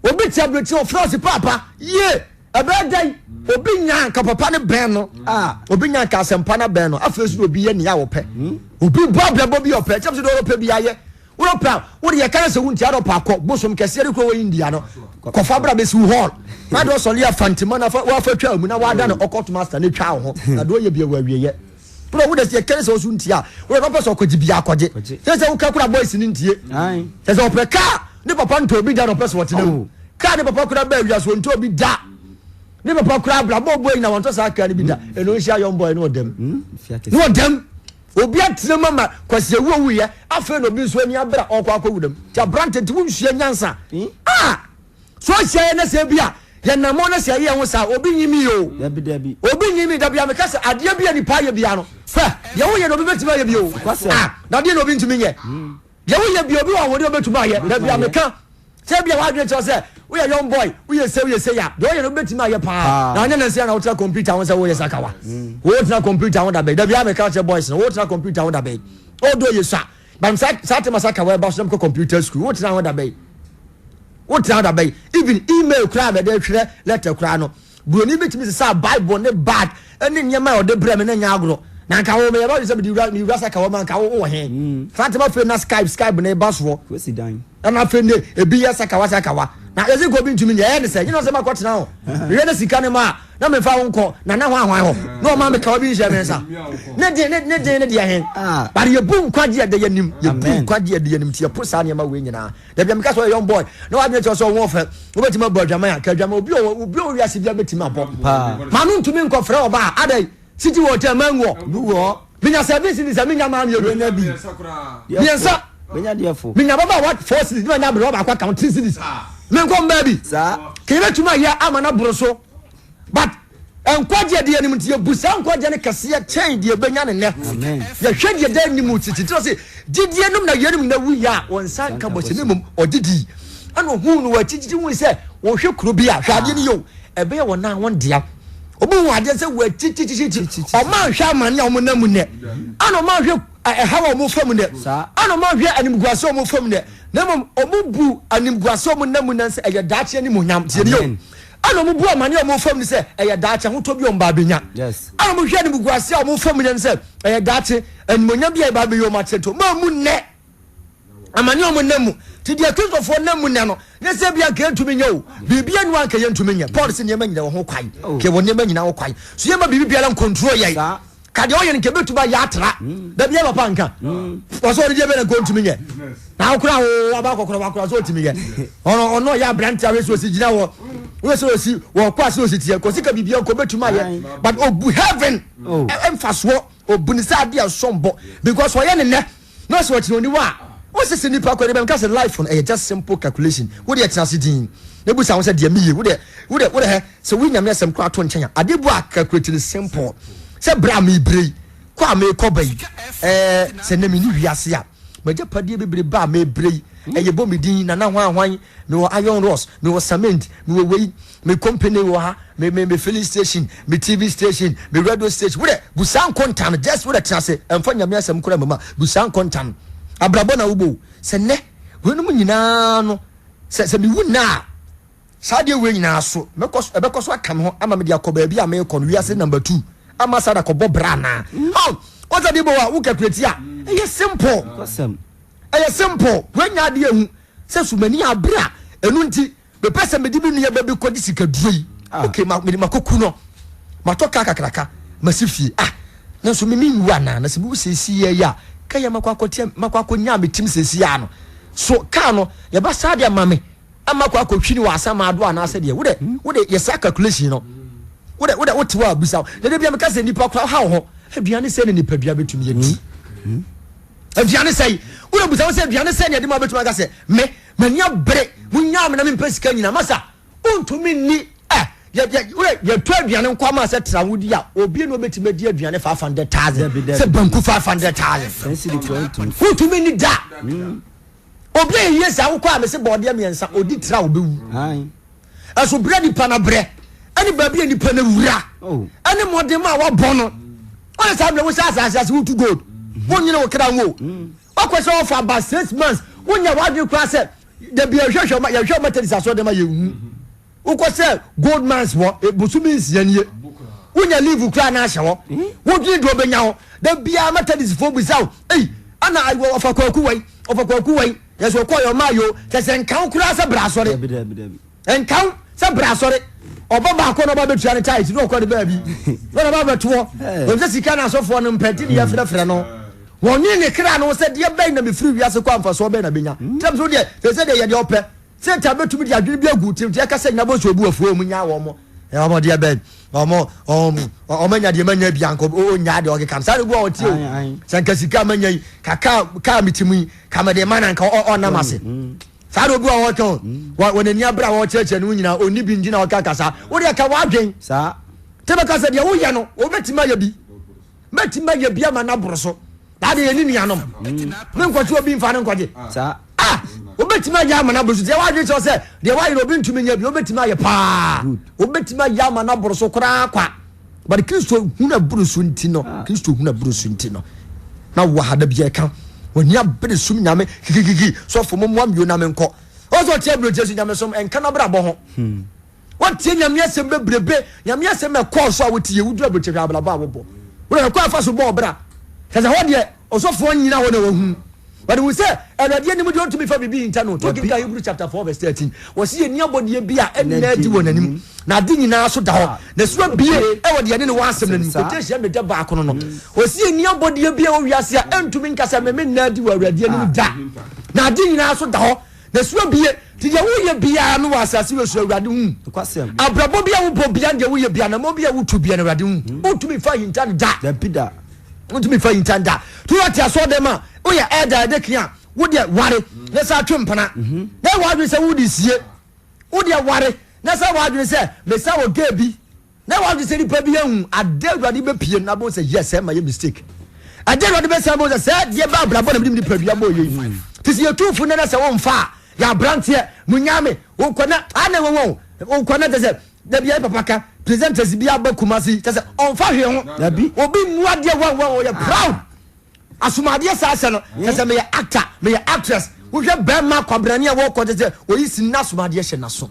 Obi te aburokyi ɔfrɛ ɔsi paapa yie ɛbɛyɛ dɛn obi nya nka papa no bɛn no ah. obi nya nka asɛmpa no bɛn no afei so obi yɛ nea ɔpɛ mm. obi bɔ abrabɔ bi ɔpɛ kyɛm sɛ deɛ ɔpɛ bi ayɛ Wopɛ a, wode yɛ ka sɛ wonti ara ɔpɛ akɔ bosom kɛseɛ de kɔ wɔ India no kɔfa bra bɛsi wo hall na de ɔsɔle afantima na wafa twa mu na wada no ɔkɔto master ne twa wo ho na de ɔyɛ bia wɔ awieyɛ. Bro wo de sɛ yɛkɛne sɛ wo so ntie a wo de papa sɛ ɔkɔgye bia akɔgye. Sɛ sɛ woka kora boys no ntie. Sɛ sɛ ɔpɛ kaa ne papa ntɔ obi da na ɔpɛ sɛ ɔtena mu. Oh. Kaa ne papa kora baa wiase ɔntɔ obi da. Ne papa kora abra bɔ boy na wɔntɔ saa kaa no bi da. Hmm. Ɛno nhyia young boy no ɔdam. Hmm, ne ɔdam. Obi atena mu ama kwasi ewu owu yɛ afei na obi nso ani abra ɔkɔ akɔ wuram. Ti abrante nti wonsua nyansa. Hmm. Ah! So ɔhyia yɛ na sɛ bi a yɛnam hɔ na sɛ yɛyɛ ho saa obi nyi mi o. Dabi dabi. Obi nyi mi dabi a meka sɛ adeɛ bi a nipa ayɛ bia no fɛ deɛ woyɛ na obi bɛtumi ayɛ bi o. Ah na adeɛ na obi ntumi nyɛ. Deɛ woyɛ bi obi wɔ ahoɔden obɛtumi ayɛ dabi a meka sɛ bi a wadwene kyerɛ sɛ woyɛ young boy woyɛ sɛ woyɛ sɛ ya deɛ woyɛ no obi bɛtumi ayɛ paa na anyɛ nansi na wotena computer ho sɛ woyɛ sakawa. Wotena computer ho dabɛn dabi a meka kyerɛ boys no wotena computer ho dabɛn. Ɔdɔ yɛ sua. But saa saa tema sakawa ɛba so na mekɔ computer school wotena ho dabɛn. Wotra da bɛn? Even email koraa a mɛde twerɛ letter koraa no, buroni bi tumi sesaa Bible ne bag ne nneɛma a ɔde brɛ me na nyɛ agorɔ. Na nka wo meyɛ m'adwene sɛ mede wura mewura sɛ ka wɔma nka wo wɔ he? Mm. Saa ntɛm afei na Skype Skype na ɛba soɔ. Kwesi dan. Ɛna afei ne ebi yɛ sakawa sakawa. Na yɛsi nka obi ntumi nyɛ ɛyɛ ne sɛ nyina sɛ makɔ tena hɔ. Mehwɛ ne sika ne ma a na memfa wo nkɔ na na hwan hwan hɔ. Na ɔma me kawa bi nhyɛ me nsa. Ne den ne ne den ne deɛ he. Ah. But yɛbu nkwagye ɛde yɛnim. Yɛbu Amen. nkwagye ɛde yɛnim nti yɛpo saa nneɛma wei nyinaa. Dabi a meka sɛ ɔyɛ young boy na wadwene kyerɛ sɛ ɔho ɔfɛ wobɛtumi abɔ adwaman a ka adwaman obi ɔwɔ obi ɔwɔ wiase bia bɛtumi abɔ ma no ntumi nkɔfrɛ ɔba a adɛn city hotel ma nwɔ menya 7 cities a menya maa mmienu mmiɛnsa menya baba wa 4 cities ne manya aberewa baako aka ho 3 cities menkɔ mbaa bi ka yɛbɛtumi ayɛ ama no aboro so but Nkwagyeɛ deɛ anim nti yɛbu saa nkwagyeɛ no kɛseɛ kyɛn deɛ ɛbɛnya no nnɛ. Yɛhwɛ deɛ da anim titiri sɛ gyidie nom na yeinom nyina wuiɛ a wɔn nsa nka bɔhyɛ no mmom ɔgye dii ɛna ɔhuu no wɔ akyirikyiri hui sɛ wɔhwɛ kuro bi a hwɛ adeɛ no yɛ o ɛbɛyɛ wɔn a wɔn dea. Obi hu adeɛ sɛ wɔ akyirikyirikyirikyiri ɔma nhwɛ amane a wɔn nam mu nnɛ ɛna ɔma nhwɛ ɛhaw a wɔn fa mu nnɛ ɛna ɔma nhwɛ animguase a wɔn fa mu nnɛ na mmom wɔn bu animguase a wɔn nam mu nnɛ sɛ ɛyɛ daakye animuonyam tie ni o. Ɛna wɔn bu amane a wɔn fam no sɛ ɛyɛ daakye ahotɔ bi a wɔn ba abɛnya. Ɛna wɔn hwɛ animguase a wɔn fam no sɛ ɛyɛ daakye animuonyam bi a ɛba abɛyɛ wɔn akyerɛ nti wɔn amu nnɛ amane a wɔn nam mu. Ti deɛ Kristofoɔ nam mu nnɛ no ne sɛ bi anka yɛntumi nyɛ o biribi anu anka yɛntumi nyɛ. Paul sɛ nneɛma nyina wɔ ho kwan. Oh. Kɛ wɔ nneɛma nyina ho kwan. So yɛma biribi biara nkontro yɛn. Ka deɛ ɔyɛ no nka ɛbɛtumi ayɛ atra mm. da bia papa nka mm. ɔsɛ ɔde deɛ bɛ na nka ɔntumi nyɛ na wokora wo aba akɔkora wakora sɛ ɔtumi yɛ ɔno ɔno ɔyɛ aberante ahwɛ sɛ ɔsi gyina wɔ woyɛ sɛ ɔsi wɔkɔ ase ɔsi teɛ kɔsi ka biribia nka ɔbɛtumi ayɛ but ɔbu heaven oh. mfasoɔ ɔbu ne sɛ adeɛ ɛsɔm bɔ because ɔyɛ ne nɛ na ɔsɛ ɔkyerɛ oniwa a wosɛ sɛ nipa kɔ ne bɛm ka sɛ life no ɛyɛ just simple calculation wode ɛtena ase din na busa ho sɛ deɛ meyɛ wode wode wode hɛ sɛ woyi nyame asɛm koraa to nkyɛn a adeɛ bu a calculate no simple sɛ berɛ a mebrɛ yi kɔ a mekɔ ba yi ɛɛ sɛ na menni wiase a magyapadeɛ bebrebe a mebrɛ yi ɛyɛ bɔ me din nana hwan hwan mewɔ iron rods mewɔ cement mewɔ wei me company wɔ ha me me me filling station me tv station me radio station wodɛ busaa nkonta no just wodɛ tena ase ɛmfa nyame asɛm koraa mama busaa nkonta no abrabɔ na wobɔ sɛ nnɛ weinom nyinaa no sɛ sɛ mewu nnɛ a saa adeɛ wei nyinaa so mɛkɔ so ɛbɛkɔ so aka me ho ama mede akɔ baabi a merekɔ no wiase number two ama saa da kɔbɔ bra anaa mm. wɔn sɛ de bɔ a wo calculate a ɛyɛ simple ɛyɛ simple wɔanya adeɛ ehu sɛ sumani abere a ɛnu nti Mepɛ sɛ mede me nua ba bi kɔgye sikaduro yi. Ah. Okay, ma, mede makɔku no. Matɔ kaa kakraka, masi fie. Ah, nanso me menwu anaa? Na sɛ mewu seesei yi a, ka yɛ makɔ akɔtea, makɔ akɔnya me tim seesei a no. So kaa no, yɛba saa de ama me, ama akɔ akɔtwi no wɔ asamaado anaasɛ deɛ. Wode, wode yɛ saa calculation no. Wode, wode wote hɔ a bisa. Na da bia meka sɛ nipa koraa ha wo ho. Aduane sɛ ne nipadua bɛtumi adi. Aduane sɛ, wode bisa wo sɛ aduane sɛ ne ɛde ma bɛtumi aka sɛ me M'ani abere, monyaa me na mempɛ sika nyina. Masa, wontumi nni ɛ yɛ yɛ yɛ yɛtɔ aduane nko ama sɛ tra wodi a obi na obetumi adi aduane 500,000 sɛ banku 500,000. Wontumi nni da. Hmm. Obi a yɛyie saa wokɔ a mese bɔɔdeɛ mmiɛnsa odi tra obewu. Ɛso brɛ nipa na brɛ ɛne baabi a nipa na wura oh. ɛne mmɔden ma a wabɔ no. Ɔyɛ saa brɛ wo sɛ asase ase wotu gold. Wonyene wo kra ngo. Hmm. Wakɔ sɛ ɔfa about 6 months wonya w'adwene koraa sɛ dabi yɛhwɛhwɛ ɔma yɛhwɛ ɔma tɛdis asɔ dɛm a yɛnhu wokɔ sɛ gold mines wɔ e, bosome 6 nie wonya leave koraa na ahyɛ hɔ wodwene deɛ ɔbɛnya hɔ da biara methodist foɔ bisa wo ei ana ɔfa kwaku wai ɔfa kwaku wai yɛsɛ ɔkɔ yɛ ɔma yo kyɛ sɛ nka wo koraa sɛ bra asɔre nka wo sɛ bra asɔre. Ɔba baako na ɔba bɛtua ne tithe na ɔkɔ ne baabi na ɔba bɛtoɔ. Wɔn sɛ sika na asɔfoɔ no mpɛ nti ne yɛfrɛfrɛ no. Wɔnwene ne kra no ho sɛ deɛ bɛn na mefiri wiase kɔ a mfasoɔ bɛn na menya. Kyerɛ me sɛ wodeɛ sɛ sɛ deɛ yɛ deɛ ɔpɛ. Satan bɛtumi de adwene bi agu tirim nti ɛka sɛ nyina bɔ sɛ obu afuo wɔn nyaa wɔn wɔn deɛ bɛn wɔn wɔn wɔn anya deɛ manya bi anka ɔnyaa deɛ ɔkeka no saa na ebu a ɔte o sɛ nka sika manya yi ka kaa kaa mi ti mu yi ka mɛ de ma na nka ɔnam ase saa na obi a ɔka o wɔn ani abere a wɔkyerɛkyerɛ ne ho nyinaa ɔnni bi nti na ɔka kasa wo deɛ ka w'adwen saa te bɛka sɛ deɛ woyɛ no wɔbɛtumi ayɛ bi mɛtumi ayɛ bi ama no aboro so na adeɛ yɛne nuanom menkɔkye obi mfa no nkɔgye ah wobɛtumi ayɛ ama no aboro so deɛ woadwene kyerɛ sɛ deɛ woayɛ no obi ntumi nyɛ bi wobɛtumi ayɛ paa wobɛtumi ayɛ ama no aboro so koraa kwa but kristo hunu aboro so nti no ah. Kristo hunu aboro so nti no na wɔ ha da bi ɛka wɔni abere sum nyame kikikiki sɔfo mo mmoa mmienu na menkɔ ɔsɛ ɔte aburokyɛ so nyame som ɛnka no abrabɔ ho hmm. Wotie Nyame asɛm bebrebe, Nyame asɛm ɛkɔɔ so a wotie, woduru aburokyire hwɛ abrabɔ a wobɔ. Wode ɛkɔ afa so bɔ ɔbra. Kyɛ sɛ hɔ deɛ ɔsɔfoɔ nyina hɔ na wahu. But hu sɛ Awurade anim deɛ ɔntumi fa biribi nta no. To kenkan Hebrews chapter 4 verse 13. Wɔsi yɛnni abɔdeɛ bi a ɛnna adi wɔ n'anim. Na ade nyinaa so da hɔ. Na su abie ɛwɔ deɛ ɛne ne wɔ asɛm no anim. Quotation meda baako no no. Wɔsi yɛnni abɔdeɛ bi a ɛwɔ wiase a ɛntumi nka sɛ meme nna adi wɔ Awurade anim da. Na ade nyinaa so da hɔ. Na suro bie, nti deɛ woyɛ biara no wɔ asase wei so Awurade hu. Abrabɔ bi a wobɔ biara deɛ woyɛ biara, anamɔ bi a wotu biara no Awurade hu. Hmm. Wontumi fa ahinta no da. Dabi da. Wontumi fa ahinta no da. To wɔte asɔ dɛm a, woyɛ ɛda ɛde kea, wodeɛ ware na sɛ atwe mpena. Mhm. Na ɛwɔ adwene sɛ wode sie. Wodeɛ ware na sɛ wɔ adwene sɛ mesa wɔ gay bi. Na wadwene sɛ nipa bi ahu ade awurade bɛpie no na bɛhu sɛ yes ɛma yɛ mistake ɛde awurade bɛsan bɛhu sɛ sɛ deɛ bɛ abrabɔ na mede me nipadua bɔ yɛ yi te sɛ yɛtu fo nɛ na sɛ womfa a yɛ aberanteɛ munya me wokɔ na ana wɔwɔ wokɔ na kyɛ sɛ da bia papa ka presenters bi aba Kumasi kyɛ sɛ ɔmfa hwee ho obi mmu adeɛ wɔn wɔn ɔyɛ proud Asomadeɛ saa hyɛ no kyɛ sɛ meyɛ actor meyɛ actress wohwɛ bɛrima kwabrane a wɔkɔ kyɛ sɛ oyi sini na asomadeɛ hyɛ n'aso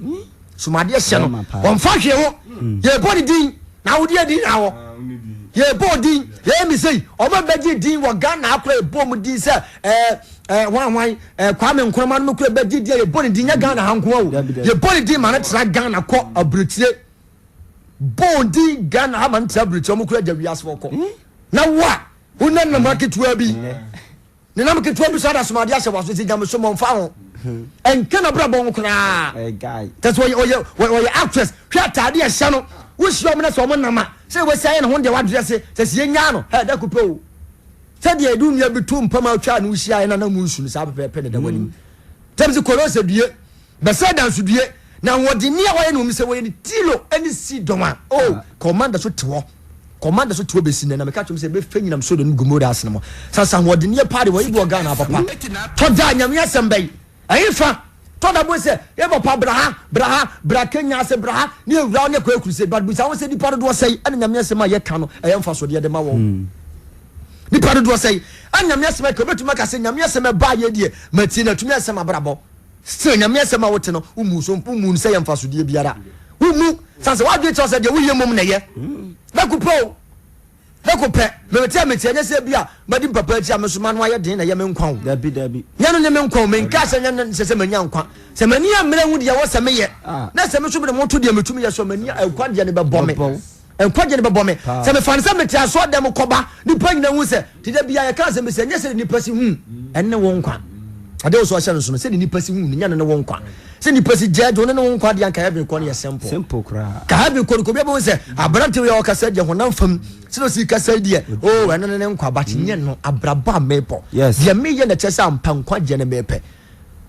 somadeɛ hyɛ no wɔmfa hwee ho yɛbɔ ne din na awodeɛ din na wɔ yɛbɔ din yɛyɛ mi sɛyi ɔmo bɛgye din wɔ Ghana akora yɛbɔ ɔmo din sɛ ɛɛ ɛɛ hwan hwan ɛɛ Kwame Nkrumah no kora bɛgye din a yɛbɔ ne din nyɛ Ghana ha nko o yɛbɔ ne din ma no tra Ghana kɔ aburokyire bɔ din Ghana ha ma no tra aburokyire ɔmo kora gya wiase wɔkɔ na wo a Wo nenam ketewa bi, nenam ketewa bi so ada somadeɛ ahyɛ w'aso sɛ nyamesom ɔmfa ho. Ɛnka n'abrabɔ ho koraa. Kyɛ sɛ ɔyɛ ɔyɛ ɔyɛ actress. Hwɛ ataade a ɛhyɛ no. Wohyia wɔn na sɛ wɔn nam a, sɛ wɔasi ayɛ ne ho deɛ wadrɛse, sɛ sɛ yɛnyaa no, hɛ da ko pɛ o. Sɛdeɛ yɛde wo nua bi to mpam a wotwaa ne ho hyiaeɛ na na mu nsu no saa pɛpɛɛpɛ na ɛda w'anim. Tɛm sɛ Kolose due. Bethsaida nso due, na ahoɔdenne a wɔayɛ no wɔ mu sɛ wɔyɛ no Tiro ne Sidon a, oh, kɔmanda so te hɔ. Kɔmanda so te hɔ bɛsi nnɛ, na meka kyerɛ mo sɛ ɛbɛfɛ nyinam Sodom ne Gomora asene mo. Sasa ahoɔdenneɛ paa de wɔyɛ bi wɔ Ghana papa. Tɔ da Nyame asɛm bɛyi. Ɛhefa? Tɔ da bo sɛ, yɛ papa bra ha, bra ha, bra Kenya ase, bra ha, ne awura wo ne kɔ crusade. But bisa ho sɛ nipa dodoɔ sɛi ɛna Nyame asɛm a yɛka no ɛyɛ mfasodeɛ de ma wɔn. Hmm. Nipa dodoɔ sɛi ɛna Nyame asɛm ɛka, obɛtumi aka sɛ Nyame asɛm ɛbaa yɛ deɛ, matie na atumi asɛm abrabɔ. Still Nyame asɛm a wote no wommu so wommu no sɛ yɛ mfasodeɛ biara wommu sane sɛ woadwene kyerɛ sɛ deɛ woyɛ mmom na ɛyɛ bɛko pɛ o bɛko pɛ mete a mete ɛnyɛ sɛ bi a madi mpapa akyi a me so m'ano ayɛ den na ɛyɛ me nkwa o dabi dabi nyɛ no ne me nkwa o menka sɛ nyɛ no sɛ sɛ manya nkwa sɛ m'ani ammere hu deɛ wɔ sɛ meyɛ ah. na sɛ me so mede moto deɛ metumi yɛ so m'ani nkwa deɛ no bɛbɔ me nkwagye no bɛbɔ me sɛ mefa no sɛ mete asoɔ dɛm kɔba nipa nyina hu sɛ te da bia yɛka asɛm bi sɛ nyɛ sɛ nipa si hu ɛne wo nkwa ade wo so ɔhyɛ no so no sɛ nipa si hu no nyɛ no ne wo nkwa sɛ nipa si gyɛgye wo ne ne wo nkwa deɛ anka heaven kɔ no yɛ simple simple koraa ka heaven kɔ no kɔ bi abɛhu sɛ aberante wei a ɔkasa deɛ honam fam sɛ na ɔsi kasa deɛ oh ɛno ne ne nkwa but nyɛ no abrabɔ a mebɔ deɛ meyɛ na kyerɛ sɛ ampa nkwagyeɛ no mepɛ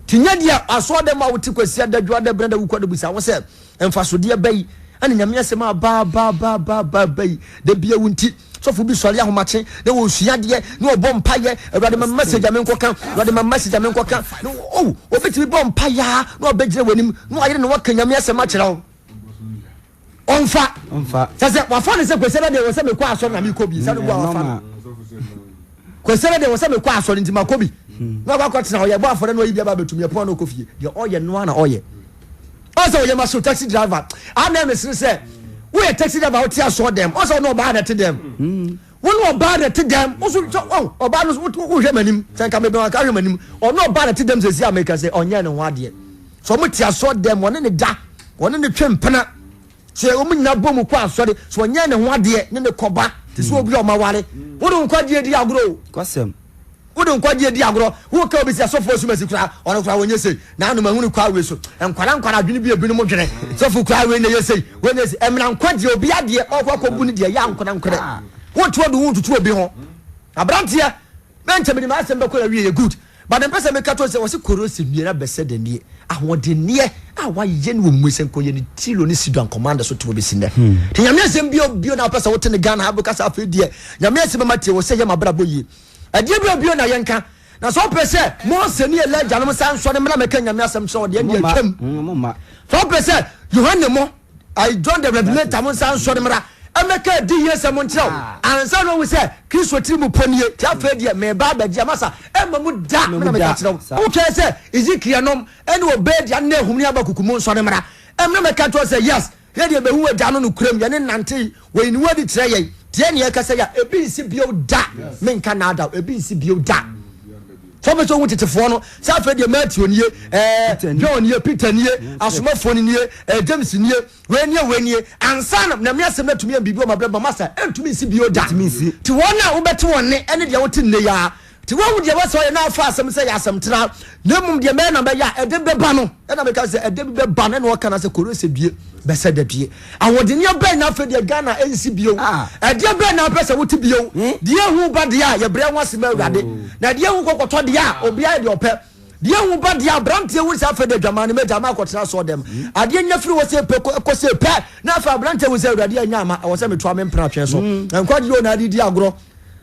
nti nyɛ deɛ asoɔ dɛm a wote kwasi adadwo adabena da wukɔ de busa wo sɛ Mfasodeɛ bɛyi ɛna Nyame asɛm a ba ba ba ba ba ba yi da bia wo nti sɔfo bi sɔre ahomakye na wɔsua adeɛ na ɔbɔ mpayɛ Awurade ma message a menkɔka Awurade ma message a menkɔka na oh obɛtumi bɔ mpayɛ a na ɔbɛgyina w'anim na wayere na waka Nyame asɛm akyerɛ wo ɔmfa sɛ sɛ wafa no sɛ kwasiada deɛ wɔ sɛ mekɔ asɔre na mekɔ bi sɛ no bu a wafa no kwasiada deɛ wɔ sɛ mekɔ asɔre nti makɔ bi na wakɔ akɔtena hɔ yɛbɔ afɔre na ɔyi bi aba abɛtum yɛpɔn na ɔkɔ fie deɛ ɔyɛ no a na ɔyɛ Ɔsɛ ɔyɛ ma so taxi driver a na mesere sɛ woyɛ taxi driver wote asɔ dɛm ɔsɛ ɔne ɔbaa na ɛte dɛm hmm. wo ne ɔbaa na ɛte dɛm woso sɛ ɔbaa no wohwɛ m'anim sɛ nka mebɛn aka hwɛ m'anim ɔne ɔbaa na ɛte dɛm sɛsi a meka sɛ ɔnyɛ ne ho adeɛ sɛ ɔmo te asɔ dɛm ɔne ne da ɔne ne twe mpena. Sɛ wɔn nyinaa bɔ mu kɔ asɔre, sɛ ɔnyɛ ne ho adeɛ ne ne kɔba te sɛ obi a ɔma ware. Wode nkwagyeɛ di agorɔ o. Kwasɛm. Wode nkwagyeɛ di agorɔ. Woka obi sɛ sɔfoɔ asumasi koraa, ɔno koraa wɔnyɛ sei. Na ano mahunu kwaa wei so. Nkwara nkwara adwene bi a ebinom dwene. Sɔfo koraa wei na ɛyɛ sei, wei na ɛyɛ sei. Ɛmena nkwagyeɛ obi adeɛ ɔkɔ akɔbu ne deɛ ɛyɛ ankorankorɛ. Woto ɔde wo ntutu obi ho. Aberanteɛ, mɛnkyɛ mede m'asɛm bɛkɔ na wie yɛ good. But mpɛ sɛ meka kyerɛ sɛ wɔse korose nnue na bɛsɛ dɛ nie ahoɔdenneɛ a wayɛ no wɔ mu sɛ nkɔyɛ ne Tiro ne Sidon commander so te hɔ bɛsi nnɛ. Nti Nyame asɛm bio bio na wopɛ sɛ wote ne Ghana ha bɛka sɛ afei deɛ Nyame asɛm bɛma tie wɔ sɛ yɛ mabrabɔ yie. Ɛdeɛ bio bio na yɛnka na sɛ wopɛ sɛ Mose ne Elijah nom san sɔre mmra mɛka Nyame asɛm kyerɛ wo deɛ ɛndeɛ atwam. Sɛ wopɛ sɛ Yohane mo I John the Revelator mo nsa nsɔre mmra mmɛka adiyisɛm nkyerɛ wo ansa na wahu sɛ Kristo tiri mu pɔ nie. Nti afei deɛ mereba abɛgye a, masa ɛmma mu da, me na meka kyerɛ wo. Wotwɛn sɛ Ezekiel nom ne Obadia ne Nahum ne Habakuk mo nsɔre mmra mmra mmɛka nkyerɛ wo sɛ yes, yɛn deɛ yɛbɛhu Agya no nokorɛm, yɛne no nantee, wayi ne ho adi kyerɛ yɛn. Deɛ nea ɛkasa yi a, ebi nsi bio da. Menka nnaadaw, ebi nsi bio da. Sɛ wopɛ sɛ wohu tetefoɔ no, sɛ afei deɛ Matthew nie, ɛɛ John nie, Peter nie, asomafoɔ no nie, ɛɛ James nie, wei nie, wei nie, ansa na Nyame asɛm no atumi ayɛ biribi wɔ m'abrabɔ mu masa, ɛntumi nsi bio da. Nti wɔn a wobɛte wɔn nne ɛne deɛ wote nnɛ yi ara. Nti woahu deɛ wɔsɛ ɔyɛ na afa asɛm sɛ yɛ asɛm tra, na mmom deɛ mɛyɛ na mɛyɛ a ɛde bɛba no, ɛna meka sɛ ɛde bi bɛba no, ɛna ɔka no sɛ koro sɛ due bɛsɛ da due. Ahoɔdenneɛ bɛn na afei deɛ Ghana ɛnsi bio? Ɛdeɛ bɛn na wopɛ sɛ wote bio? Deɛ ehu ba deɛ a yɛbrɛ ho ase ma Awurade, na deɛ ehu kɔkɔtɔ deɛ a obiara yɛ deɛ ɔpɛ. Deɛ ehu ba deɛ a aberanteɛ hu sɛ afei deɛ adwaman no mɛgya ama akɔtena asɔɔ dɛm. Adeɛ nya firi hɔ sɛ pɛ kɔ sɛ pɛ, na afei aberanteɛ hu sɛ Awurade anya ama, ɛwɔ sɛ metoa me mpena twɛn so. Nkwagyeɛ o na ade di agorɔ.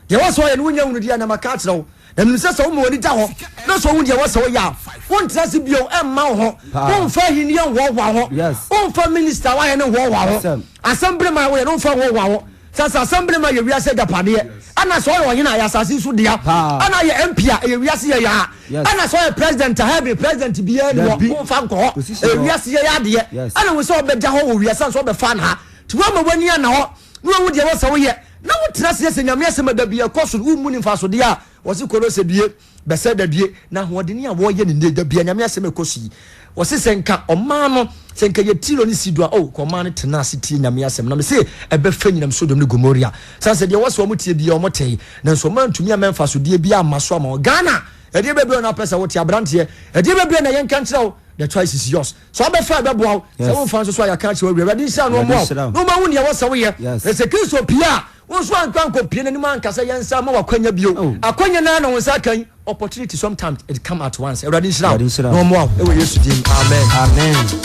Deɛ ɛwɔ sɛ ɔyɛ no wonya hunu deɛ na maka akyerɛ wo. Na menim sɛ sɛ woma w'ani da hɔ na sɛ wohu deɛ ɛwɔ sɛ woyɛ a, wontena ase bio mma wo ho. Womfa ahennie nhoahoa ho. Womfa minista a woayɛ no nhoahoa ho. Asɛmberema a woyɛ no, womfa nhoahoa ho. Sɛ sɛ asɛmberema yɛ wiase agyapadeɛ, ɛna sɛ ɔyɛ ɔhene a, ɛyɛ asase so dea. Ɛna yɛ MP a, ɛyɛ wiase yɛ yaa. Ɛna sɛ ɔyɛ president a, heaven president biara ni hɔ, womfa nkɔ hɔ. Ɛyɛ wiase yɛ adeɛ. Ɛna hu sɛ ɔbɛgya hɔ wɔ wiase ansa ɔbɛfa no ha. Nti woama w'ani anna hɔ na wahu deɛ ɛwɔ sɛ woyɛ. Na wo tena ase yɛ sɛ Nyame asɛm a da bi ɛkɔ so no wo mmu ne mfasodeɛ a wɔse Kolose due, Bɛsɛda due, na ahoɔdene a wɔyɛ no nnɛ da bia Nyame asɛm ɛkɔ so yi wɔse sɛ nka ɔman no sɛ nka yɛ Tiro ne Sidon a oh nka ɔman no tena ase tie Nyame asɛm na mese ɛbɛfa nyinam Sodom ne Gomoria sane sɛ deɛ wɔse wɔn tie bia wɔn tee nanso ɔman ntumi ama mfasodeɛ bia amma so ama wɔn Ghana ɛdeɛ bɛbia na apɛ sɛ wote abranteɛ ɛdeɛ bɛbia na yɛnka nkyerɛ wo the choice is yours Sɛ wobɛfa a ɛbɛboa wo, sɛ womfa nso so a yɛaka akyerɛ wo awie. Awurade nhyira no ɔmmoa wo na ɔma wo nea ɛwɔ sɛ woyɛ. Na sɛ Kristo pue a, wo nso ankɔ ankɔpue n'anim anka sɛ yɛnsa mma wo akwanya bio. Akwanya no ara na wo nsa aka yi. Opportunity sometimes it come at once. Awurade nhyira wo na ɔmmoa wo wɔ Yesu din mu. Amen. Amen.